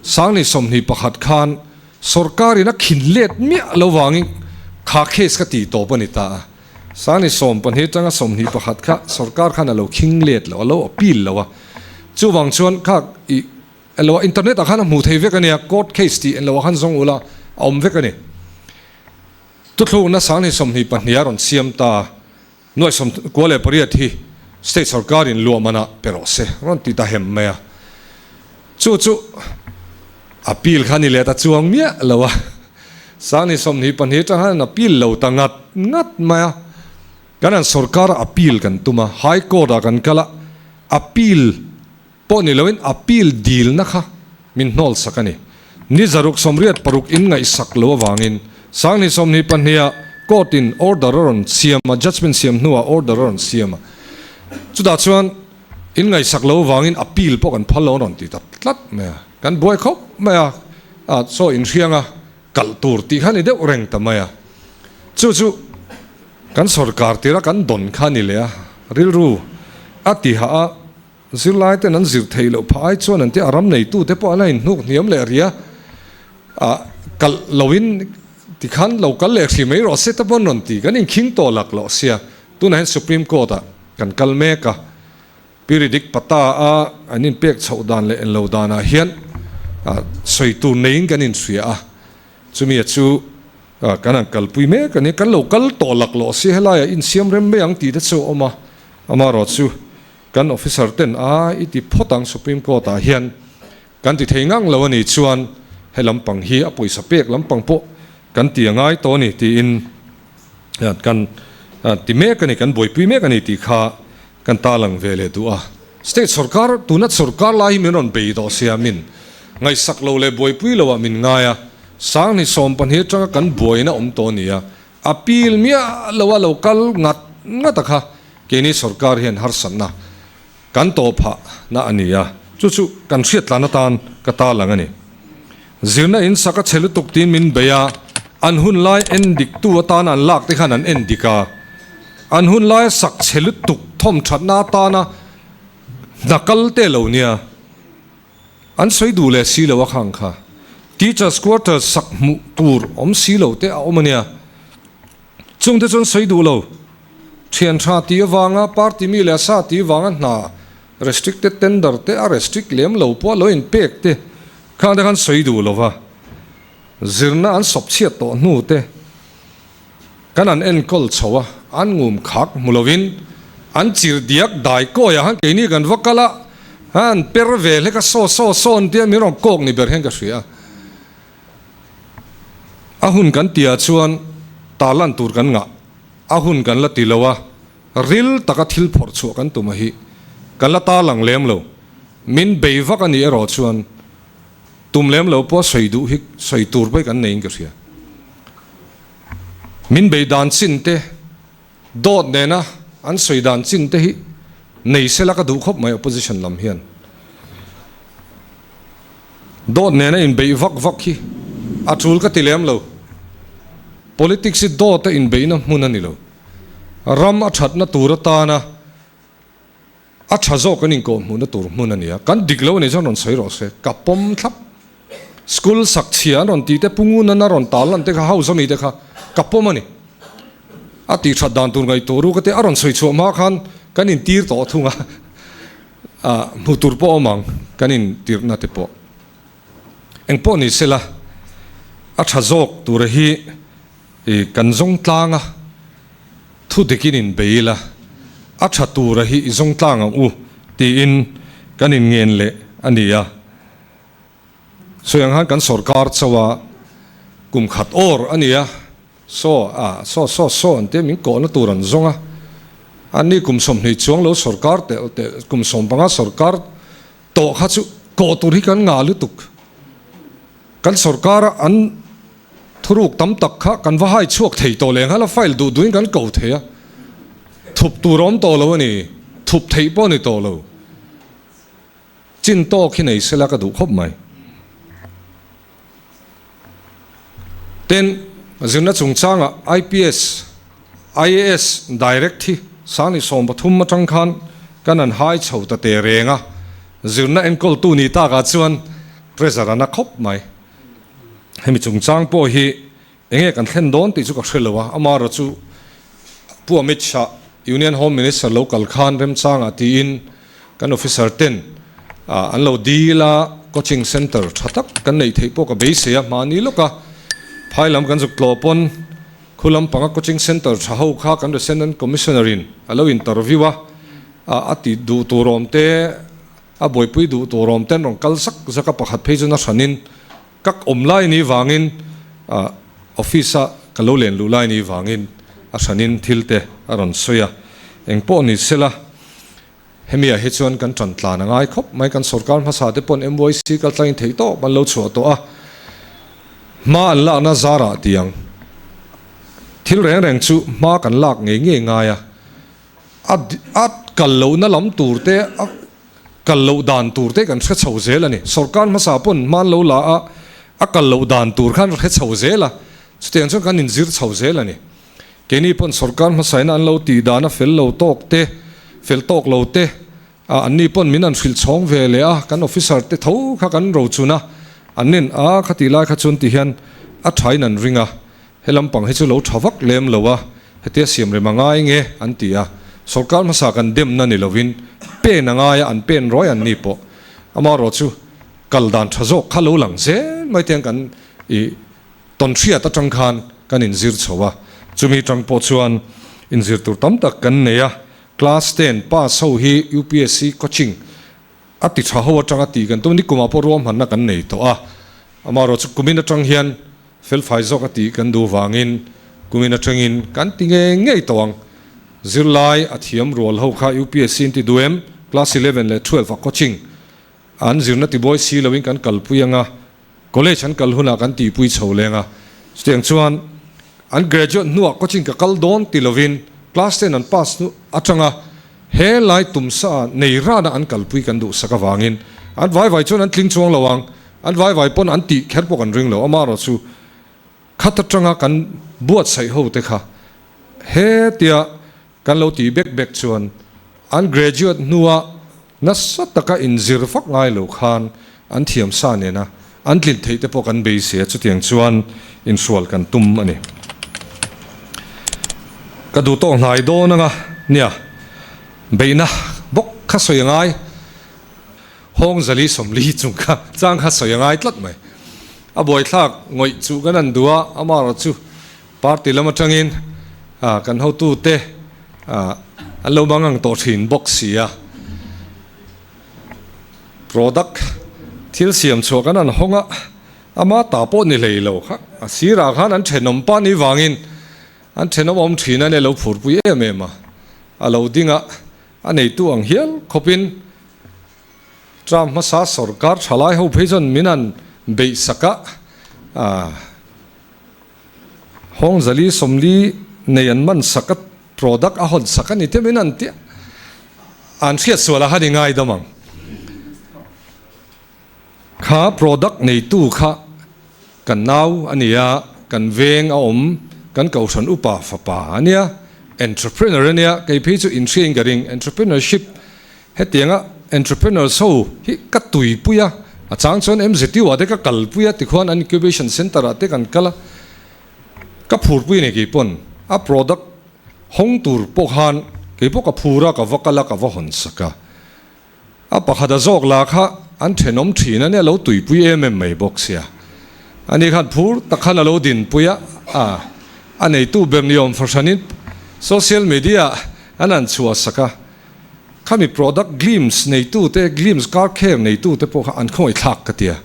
Sangni 21 khan sorkarin a khin let miah lo vangin kha case kha tih tawp a ni ta a. Sangni 12 atanga 21 kha sorkar khan a lo khing let lo, a lo appeal lo a, chuvang chuan kha i Elo internet ah khan a hmuh thei vek a nia, court case tih enlo ah khan zawng ula a awm vek a ni. Thuthlukna 2022 a rawn siam ta, nuai 98 hi state sorkar in luah manah pe rawh se rawn ti ta hem mai a. Chu chu appeal kha ni leh ta chuang miah lo a, 2022 atang khan an appeal lo ta ngat ngat mai a. Kan an sorkar a appeal kan tum a, high court ah kan kal a, appeal Pawh ni loin appeal dilna kha min hnawl sak a ni. Ni 686 in ngaihsak lo avangin 2022 ah court in order a rawn siam a, judgement siam hnuah order a rawn siam a. Chutah chuan in ngaihsak lo avangin appeal pawh kan phal lo a rawn ti ta tlat mai a. Kan buai khawp mai a, ah chaw inhrianga kalh tur tih kha ni deuh reng ta mai a. Chu chu kan sorkar tira kan dawn kha a ni leh a, rilru a ti hah a. Zirlai ten an zir theih loh phah ai chuan an ti a, ram neitute pawh an la inhnuk hniam leh ria a, kalh loin tikhan lo kal leh hri mai rawh se te pawh an rawn ti, kan inkhing tawh lak loh sia, tunah hian Supreme Court ah kan kal mek a, Periodic Pata a an inpek chhoh dan leh enlo danah hian sawi tur neiin kan inhria a, chumi a chu kan han kalpui mek a ni, kan lo kal tawh lak loh sia helaiah insiam rem mai ang tih te chu a awm a, amaherawh chu. Kan officer ten a i ti phawt ang Supreme Court ah hian kan ti thei ngang lo a nih chuan he lampang hi a pawisa pek lampang pawh kan ti a ngai tawh a ni tiin kan ti mek a ni, kan buaipui mek a ni tih kha kan tarlang ve leh duh a. State sorkar tuna sorkar lai hi min rawn bei tawh sia min ngaihsak lo leh buaipui lo ah min ngai a, 2012 atanga kan buaina awm tawh a ni a, Appeal miah lo a lo kal ngat ngat a kha keini sorkar hian harsatna kan tawh phah na a ni a, chu chu kan hriat tlan atan ka tarlang a ni. Zirna in sak a chhe lutuk tiin min bei a, an hun lai en dik tu atana an lak te khan an en dik a, an hun laia sak chhe lutuk thawm thatna atana hna kal te lo nia. An sawi duh leh si lo a khang kha. Teachers quarters sak hmuh tur awm si lo te a awm a nia. Chungte chuan sawi duh lo. Thian tha tih avanga party mi leh sa tih avanga hna restricted tender te a restrict lem lo pawh a lo inpek te khang te khan sawi duh lo va. Zirna an sawp chhiat tawh hnu te. Kan an enkawl chho a, an ngum khak hmu lovin an chir diak dai kawi ah khan keini kan va kal a, an per ve hlek a saw saw saw an tia min rawn kawk ni ber hian ka hria a. A hun kan tih ah chuan tarlan tur kan ngah, a hun kan la ti lo a, ril taka thil phawrh chhuah kan tum a hi kan la tarlang lem lo, min bei vak a nih erawh chuan tum lem lo pawh sawi duh hi sawi tur pawh hi kan neiin ka hria. Min bei dan chin te, dawt nena an sawi dan chin te hi nei sela ka duh khawp mai opposition lam hian. Dawt nena inbeih vak vak hi a tul ka ti lem lo. Politics hi dawt a inbeihna hmun a ni lo. Ram a thatna tur atana A tha zawk kan inkawh hmuhna tur hmun a ni a, kan dik lo a nih chuan rawn sawi rawh se, ka pawm thlap. School sak chhia an rawn tih te, Pu Ngunan a rawn tal lan te kha, house ami te kha ka pawm a ni. A tih that dan tur ngaihtuah ru ka ti, a rawn sawi chhuah hma khan kan intir tawh thung a, hmu tur pawh awm ang kan intirhna te pawh. Engpawh ni sela, a tha zawk tura hi kan zawng tlang a. Thu dikin in bei ila, a tha tura hi i zawng tlang ang u tiin kan in ngen leh a ni a. Sawi ang khan kan sorkar chauh a, kum khat awr a ni a, saw a saw saw saw an tia min kawhna tur an zawng a. Anni kum 20 chuang lo sorkar telh telh kum 15 sorkar tawh kha chu kawh tur hi kan ngah lutuk. Kan sorkara an thuruk tam tak kha kan va hai chhuak thei tawh leh nghal a, file duh duhin kan ko thei a, thup tur a awm tawh lo a ni, thup theih pawh a ni tawh lo. Chin tawk hi nei sela ka duh khawp mai. Tin, zirna chungchangah IPS, IAS direct hi Sangni 13 atang khan kan han hai chho ta teh reng a, zirna enkawltu ni takah chuan pressure a na khawp mai. Hemi chungchang pawh hi enge kan thlen dawn tih chu ka hre lo a, amaherawh chu Pu Amit Shah, Union Home Minister lo kal khan remchangah tiin Kan officer ten an lo dil a, coaching centre tha tak kan neih theih pawh ka beisei a, mahni lawka phai lam kan zuk tlawh pawn khu lampanga coaching centre tha ho kha kan resident commissioner in a lo interview a, a ti duh tur awm te, a buaipui duh tur awm ten rawn kal zak zak a, pakhat phei chu na hranin Ka awm lai ni vangin office a ka lo len luh lai ni vangin a hranin thil te a rawn sawi a, eng pawh ni sela hemi ah hi chuan kan tan tlan a ngai khawp mai, kan sorkar hmasa te pawn MYC kal tlangin theih tawp an lo chhuah tawh a, hma an lakna zarah tiang thil reng reng chu hma kan lak ngei ngei ngai a, a kal lohna lam tur te a. Kal loh dan tur te kan hre chho zel a ni. Sorkar hmasa pawn hman lo la a, a kal loh dan tur khan hre chho zel a, chutiang chuan kan inzir chho zel a ni. Keini pawn sorkar hmasaina an lo tih dan a fel lo tawk te, fel tawk lo te, a anni pawn min an hrilh chhawng ve leh a, kan officer te tho kha kan rochun a, an nen a khatih lai kha chuan ti hian a thain an ring a, He lampang hi chu lo tha vak lem lo a, hetia siam rem a ngai nge an ti a, sorkar hmasa kan demna ni lovin pen a ngai a, an pen ruai an ni pawh. Amaherawh chu kal dan tha zawk kha lo lang zel mai te kan i tawn hriat atang khan kan inzir chho a, chumi tang pawh chuan inzir tur tam tak kan nei a, class ten pass ho hi UPSC coaching a ti tha ho atanga tih kan tum, nikumah pawh ruahmanna kan nei tawh a, amaherawh chu kumin atang hian Felfai zawk a tih kan duh vangin kumin atangin kan ti ngei ngei tawh ang. Zirlai a thiam rual ho kha UPSC in ti duh em? Class 11 leh 12 a coaching an zirna tibuai si loin kan kalpui anga, college an kal hunah kan tihpui chho leng a. Chutiang chuan an graduate hnuah coaching ka kal dawn ti lovin class ten an pass hnu atanga he lai tumsa nei rana an kalpui kan duhsak avangin an vai vai chuan an tling chuang lo ang. An vai vai pawn an tih kher pawh kan ring lo, amaherawh chu khat atanga kan buatsaih ho te kha hetia kan lo tih bek bek chuan an graduate hnua nasa taka inzir vak ngai lo khan an thiam sa nena an tlin theih te pawh kan beisei a, chutiang chuan inhrual kan tum a ni. Ka duh tawk hnai dawn anga nia beihna bawk kha sawi a ngai. Hawng zali 40 chung kha chang kha sawi a ngai tlat mai. A buaithlak ngawih chu kan han duh a, amaherawh chu party lam atangin kan hotute an lo mang ang tawh thin bawk si a. Product thil siam chhuah kan han hawng a, ama ta pawh ni hlei lo kha a sirah khan an thenawm pa ni vangin an thenawm awm thin a nia lo phurpui em em a, a lo ding a. A neitu ang hial khawpin Trump hmasa sorkar thalai ho phei chuan min an beih sak a, hawng zali 40 nei an man sak a, product a hawn sak a ni te min an tia, an hriat sual a han i ngai dam ang. Kha product neitu kha kan nau a ni a, kan veng a awm, kan kohhran upa fapa a nia, entrepreneur a nia, kei phei chu inhriain ka ring, entrepreneurship hetianga entrepreneurs ho hi ka tuipui a, a chang chuan MZU ah te ka kalpui a, tikhuan an incubation centre ah te kan kal a, ka phurpui a ni keipawn, a product hawng tur pawh khan keipawh ka phur a, ka va kal a, ka va hawn sak a. A pakhat a zawk lah kha an thenawm thin a nia lo tuipui em em mai bawk sia. Ani khan phur tak khan a lo dinpui a, a a neitu ber ni awm fahranin social media an han chhuah sak a. Khami product Glims neitu te, Glims car care neitu te pawh kha an khawngaih thlak ka tia.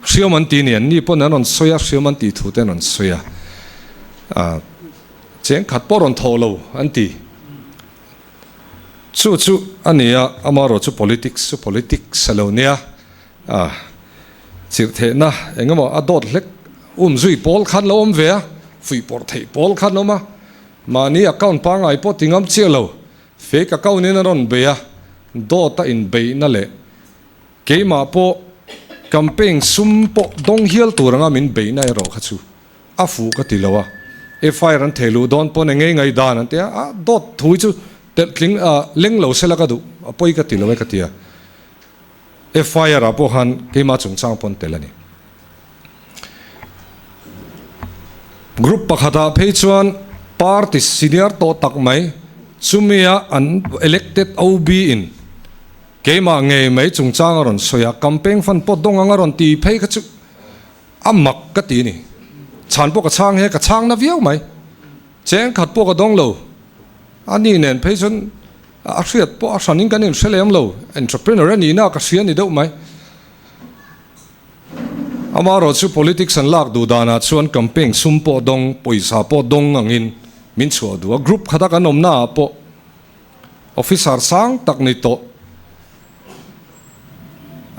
Hriam an ti ni, an ni pawn an rawn sawi a, hriam an tih thu te an rawn sawi a. A cheng khat pawh rawn thawh lo an ti. Chu chu a ni a, amaherawhchu politics chu politics a lo nia. A chirh theihna eng emaw a dawt hlek um zui pawl khan lo awm ve a, fuihpawrh theih pawl khan awm a, mahni account pangngai pawh ti ngam chiah lo, fake account in a rawn bei a, dawt a inbeihna leh keimah pawh campaign sum pawh dawng hial tur anga min beihna erawh kha chu a fuh ka ti lo a, FIR an thei luh dawn pawn engei ngaihdan an ti a, a dawt thu hi chu telh tling leng lo sela ka duh, a pawi ka ti lo e ka ti a. FIR ah pawh khan keimah chungchang pawn tel a ni. Group pakhatah phei chuan party senior tawh tak mai chumia an elected OB in keimah ngei mai chungchang a rawn sawi a, campaign fund pawh dawng ang a rawn ti phei kha chu a mak ka ti a ni. Chhan pawh ka chhang he ka chhang na viau mai. Cheng khat pawh ka dawng lo. A ni nen phei chuan A hriat pawh a hranin kan inhre lem lo, entrepreneur a nihna ka hria ni deuh mai. Amaherawhchu politics an lak duh danah chuan campaign sum pawh dawng, pawisa pawh dawng angin min chhuah duh a, group khata kan awmnaah pawh officer sang tak ni tawh,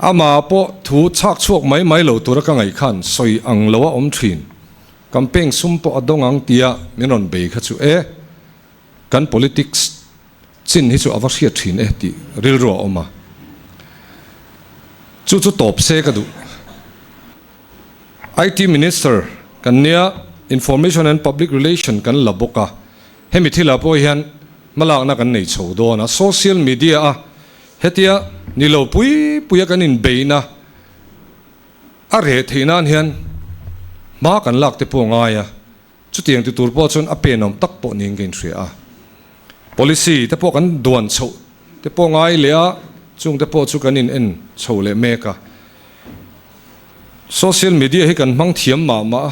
amah pawh thu chhak chhuak mai mai lo tura ka ngaih khan sawi ang lo a awm thin, campaign sum pawh a dawng ang tia min rawn bei kha chu e. Kan politics chin hi chu a va hriat thin e tih rilru a awm a, chu chu tawp se ka duh. IT Minister kan nia, Information and Public Relation kan la bawk a, hemi thilah pawh hian hmalakna kan nei chho dawn a, social media a hetia ni lo pui puia kan inbeihna a reh theih nan hian hma kan lak te pawh a ngai a. Chutiang ti tur pawh chuan a penawm tak pawh niin ka inhria a. Policy te pawh kan duan chhoh te pawh ngai leh a, chung te pawh chu kan in en chho leh mek a. Social media hi kan hmang thiam mah mah a,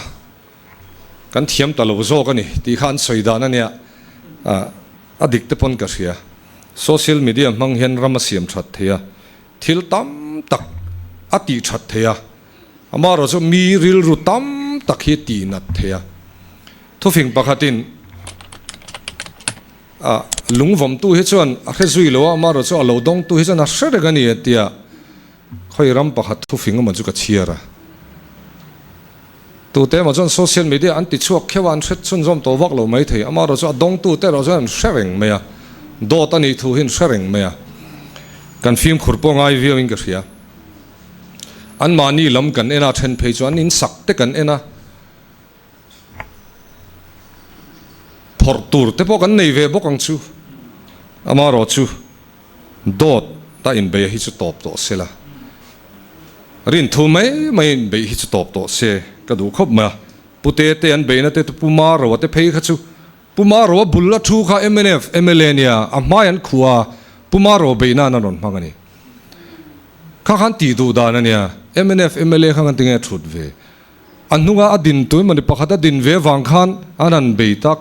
kan thiam ta lo zawk a ni tih kha an sawi dan a nia, a dik te pawn ka hria. Social media hmang hian ram a siam that thei a, thil tam tak a tih that thei a. Amaherawh chu mi rilru tam tak hi tih nat thei a. Thufing pakhatin a lungvawmtu hi chuan a hre zui lo a, amaherawh chu a lo dawngtu hi chuan a hre reng a ni a tia khawi ram pakhat thufing emaw chu ka chhiar a. Tute emaw chuan social media an ti chhuak kheuh a, an hre chhunzawm tawh vak lo mai thei. Amaherawh chu a dawngtu te erawh chuan an hre reng mai a, dawt a nih thu hi an hre reng mai a. Kan fimkhur pawh ngai viauin ka hria. Anmahni lam kan en a, then phei chu an insak te kan en a, phawrh tur te pawh kan nei ve bawk ang chu. Amaherawh chu dawt a inbeih hi chu tawp tawh se la, rinthu mai mai inbeih hi chu tawp tawh se ka duh khawp mai a. Pute te an beihna te Pu Maroa te phei kha chu Pu Maroa bul a thu kha mnf mla nia, a hmai an khuh a, Pu Maroa beih nan a rawn hmang a ni. Kha khan tih duh dan a nia, mnf mla kha kan ti nge a thut ve. A hnunga a din tu emawni pakhat a din ve vang khan an han bei tak.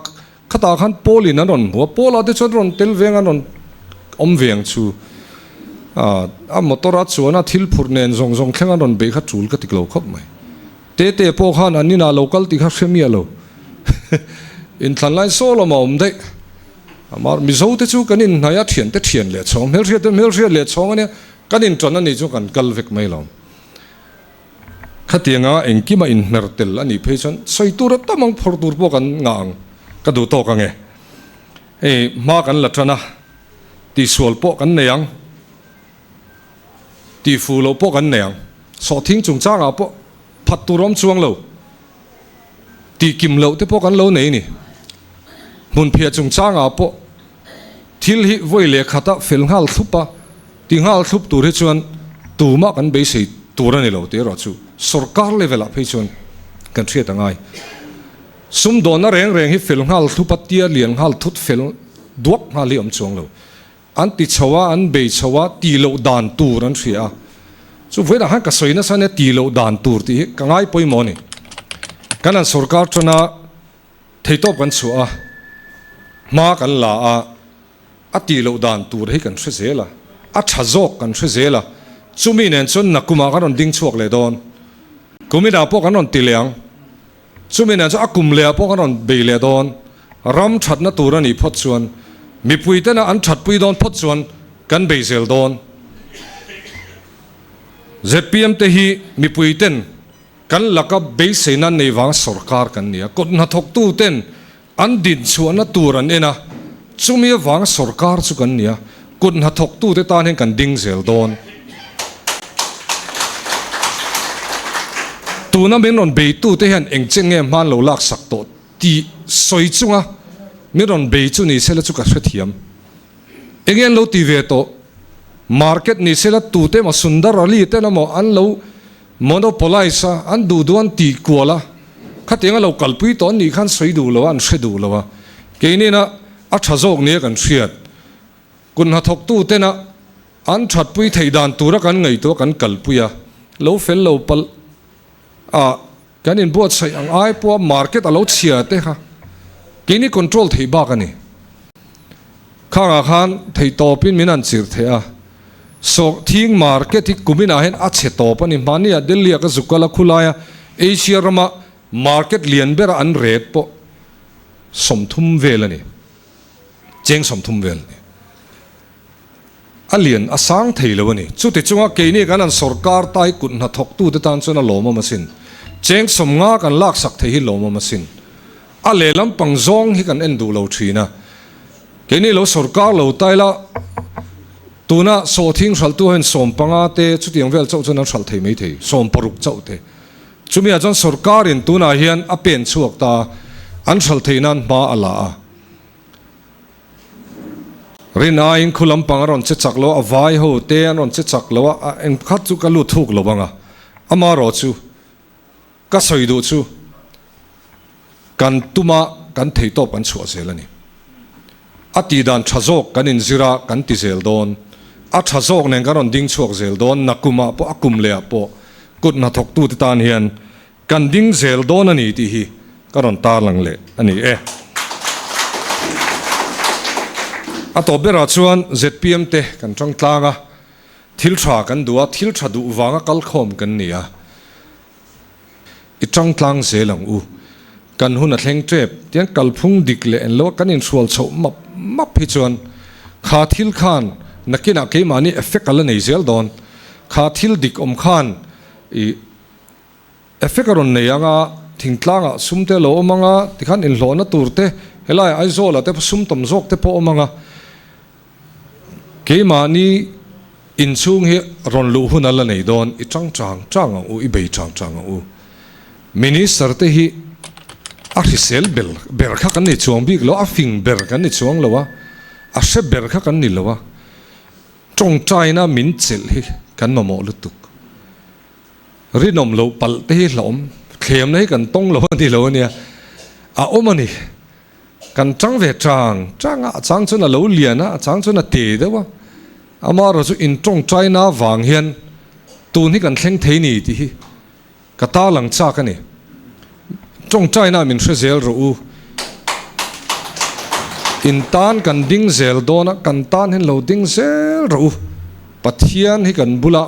Khatah khan Paul in an rawn hmu a, Paul ah te chuan rawn tel veng an rawn awm ve ang chu. A motor a chuan a thil phurh nen zawng zawng thleng an rawn bei kha tul ka tik lo khawp mai. Tete pawh khan an inah lo kal tih kha hre miah lo. Inthlan lai saw lamah awm daih. Amah Mizo te chu kan inhnaih a, thiante thian leh chhawng, hmelhriat te hmelhriat leh chhawng a nia, kan intan a nih chu kan kal vek mai lo. Khatianga engkima inhmer tel a nih phei chuan sawi tur a tam ang, phawrh tur pawh kan ngah ang, ka duh tawk ang e. Hei hma kan la tan a, tihsual pawh kan nei ang. Tih fuh loh pawh kan nei ang. Sawhthing chungchangah pawh phat tur awm chuang lo. Tih kim loh te pawh kan lo nei ni. Hmunphiah chungchangah pawh thil hi vawi leh khata fel nghal thlup a, ti nghal thlup tur hi chuan tumah kan beisei tur a ni lo tih erawh chu sorkar level ah phei chuan kan hriat a ngai. Sumdawnna reng reng hi fel nghal thlup a, tia lian nghal thut fel duak nghal hi awm chuang lo. An ti chho a, an bei chho a, tih loh dan tur an hria a. Chu vawiinah khan ka sawi nasa ania tih loh dan tur tih hi ka ngai pawimawh a ni. Kan han sorkar tana theitawp kan chhuah a, hma kan la a, a tih loh dan tur hi kan hre zel a, a tha zawk kan hre zel a, chumi nen chuan nakumah kan rawn ding chhuak leh dawn. Kuminah pawh kan rawn ti leh ang. Chumi nen chuan a kum lehah pawh kan rawn bei leh dawn. Ram thatna tur a nih phawt chuan. Mipuitena an thatpui dawn phawt chuan kan bei zel dawn. Zpm te hi mipuiten kan laka beiseina nei vang sorkar kan ni a, kut hnathawktu ten an dinchhuahna tur an en a, chumi avanga sorkar chu kan ni a, kut hnathawktu te tan hian kan ding zel dawn. Tuna min rawn beitu te hian eng chen nge hman lo laksak tawh tih sawi chunga min rawn bei chu ni sela chu ka hrethiam. Enge an lo ti ve tawh? Market ni sela tute emaw Sundar Ali ten emaw an lo monopolize a, an duh duh an tih kual a, khatiang a lo kalpui tawh an nih khan sawi duh lo a, an hre duh lo a. Keinina a tha zawk nia kan hriat. Kut hnathawktu tena an thatpui theih dan tura kan ngaihtuah kan kalpui a, lo fel lo palh a. Kan inbuatsaih ang ai pawha market a lo chhia te kha keini control theih bak a ni. Khangah khan theihtawpin min han chirh theih a, sawhthing market hi kuminah hian a chhe tawp a ni. Hmania Delhi-a ka zuk kal a, khulaia Asia rama market lian bera an rate pawh 30 vel a ni, cheng 30 vel a ni. A lian a sang thei lo a ni. Chuti chunga keini kan han sawrkar tai kut hnathawktute tan chuan a lawmawm asin. Cheng 50 kan laksak thei hi lawmawm asin. A lehlam pang zawng hi kan en duh lo thin a. Keini lo sawrkar lo tai la, tuna sawhthing hralhtu ho hian 15 te chutiang vel chauh chuan an hralh thei mai thei, 60 chauh te. Chumiah chuan sawrkarin tunah hian a pen chhuak ta a, an hralh theih nan hma a la a. Rin aiin khu lampang a rawn che chak lo a, a vai ho te an rawn che chak lo a, a eng khat chu ka lut thuk lo ang a, amarawh chu ka sawi duh chu kan tuma kan theihtawp kan chhuah zel a ni. A tih dan tha zawk kan inzir a, kan ti zel dawn, a tha zawk nen kan rawn ding chhuak zel dawn, nakumah pawh a kum lehah pawh kut hnathawktute tan hian Kan ding zel dawn a ni tih hi ka rawn tarlang leh a ni e. A tawp berah chuan zpm te kan tang tlang a, thil tha kan duh a, thil tha duh vanga kalkhawm kan ni a, i tang tlang zel ang u. Kan hun a thleng tep tiang kalphung dik leh en lo a kan inhrual chhoh map map hi chuan kha thil khan nakinah keimahni effect a la nei zel dawn. Kha thil dik awm khan i. Effect a rawn nei ang a, thingtlangah sum te a lo awm ang a, tikhan inhlawhna tur te, helaiah Aizawlah te sum tam zawk te pawh a awm ang a. Keimahni inchhung hi rawn luh hun a la nei dawn, i tang chang chang ang u, i bei chang chang ang u. Minister te hi a hrisel bel ber kha kan ni chuang bik lo, a fing ber kan ni chuang lo a, a hre ber kha kan ni lo a, tawngtaina min chelh hi kan mamawh lutuk. Rinawm loh palh te hi hlauhawm thlemna hi kan tawng lo a ni lo a nia, a awm a ni. Kan tang ve chang chang a, a chang chuan a lo lian a, a chang chuan a te deuh a. Amaherawh chu intawngtaina avang hian tun hi kan thleng thei ni tih hi ka tarlang chak a ni. Tawngtaina min hre zel rawh u. In tan kan ding zel dawn a, kan tan hian lo ding zel rawh u. Pathian hi kan bulah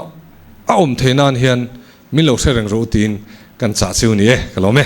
A awm thei nan hian min lo hre reng rawh u tiin kan chah chu ni e, ka lawm e.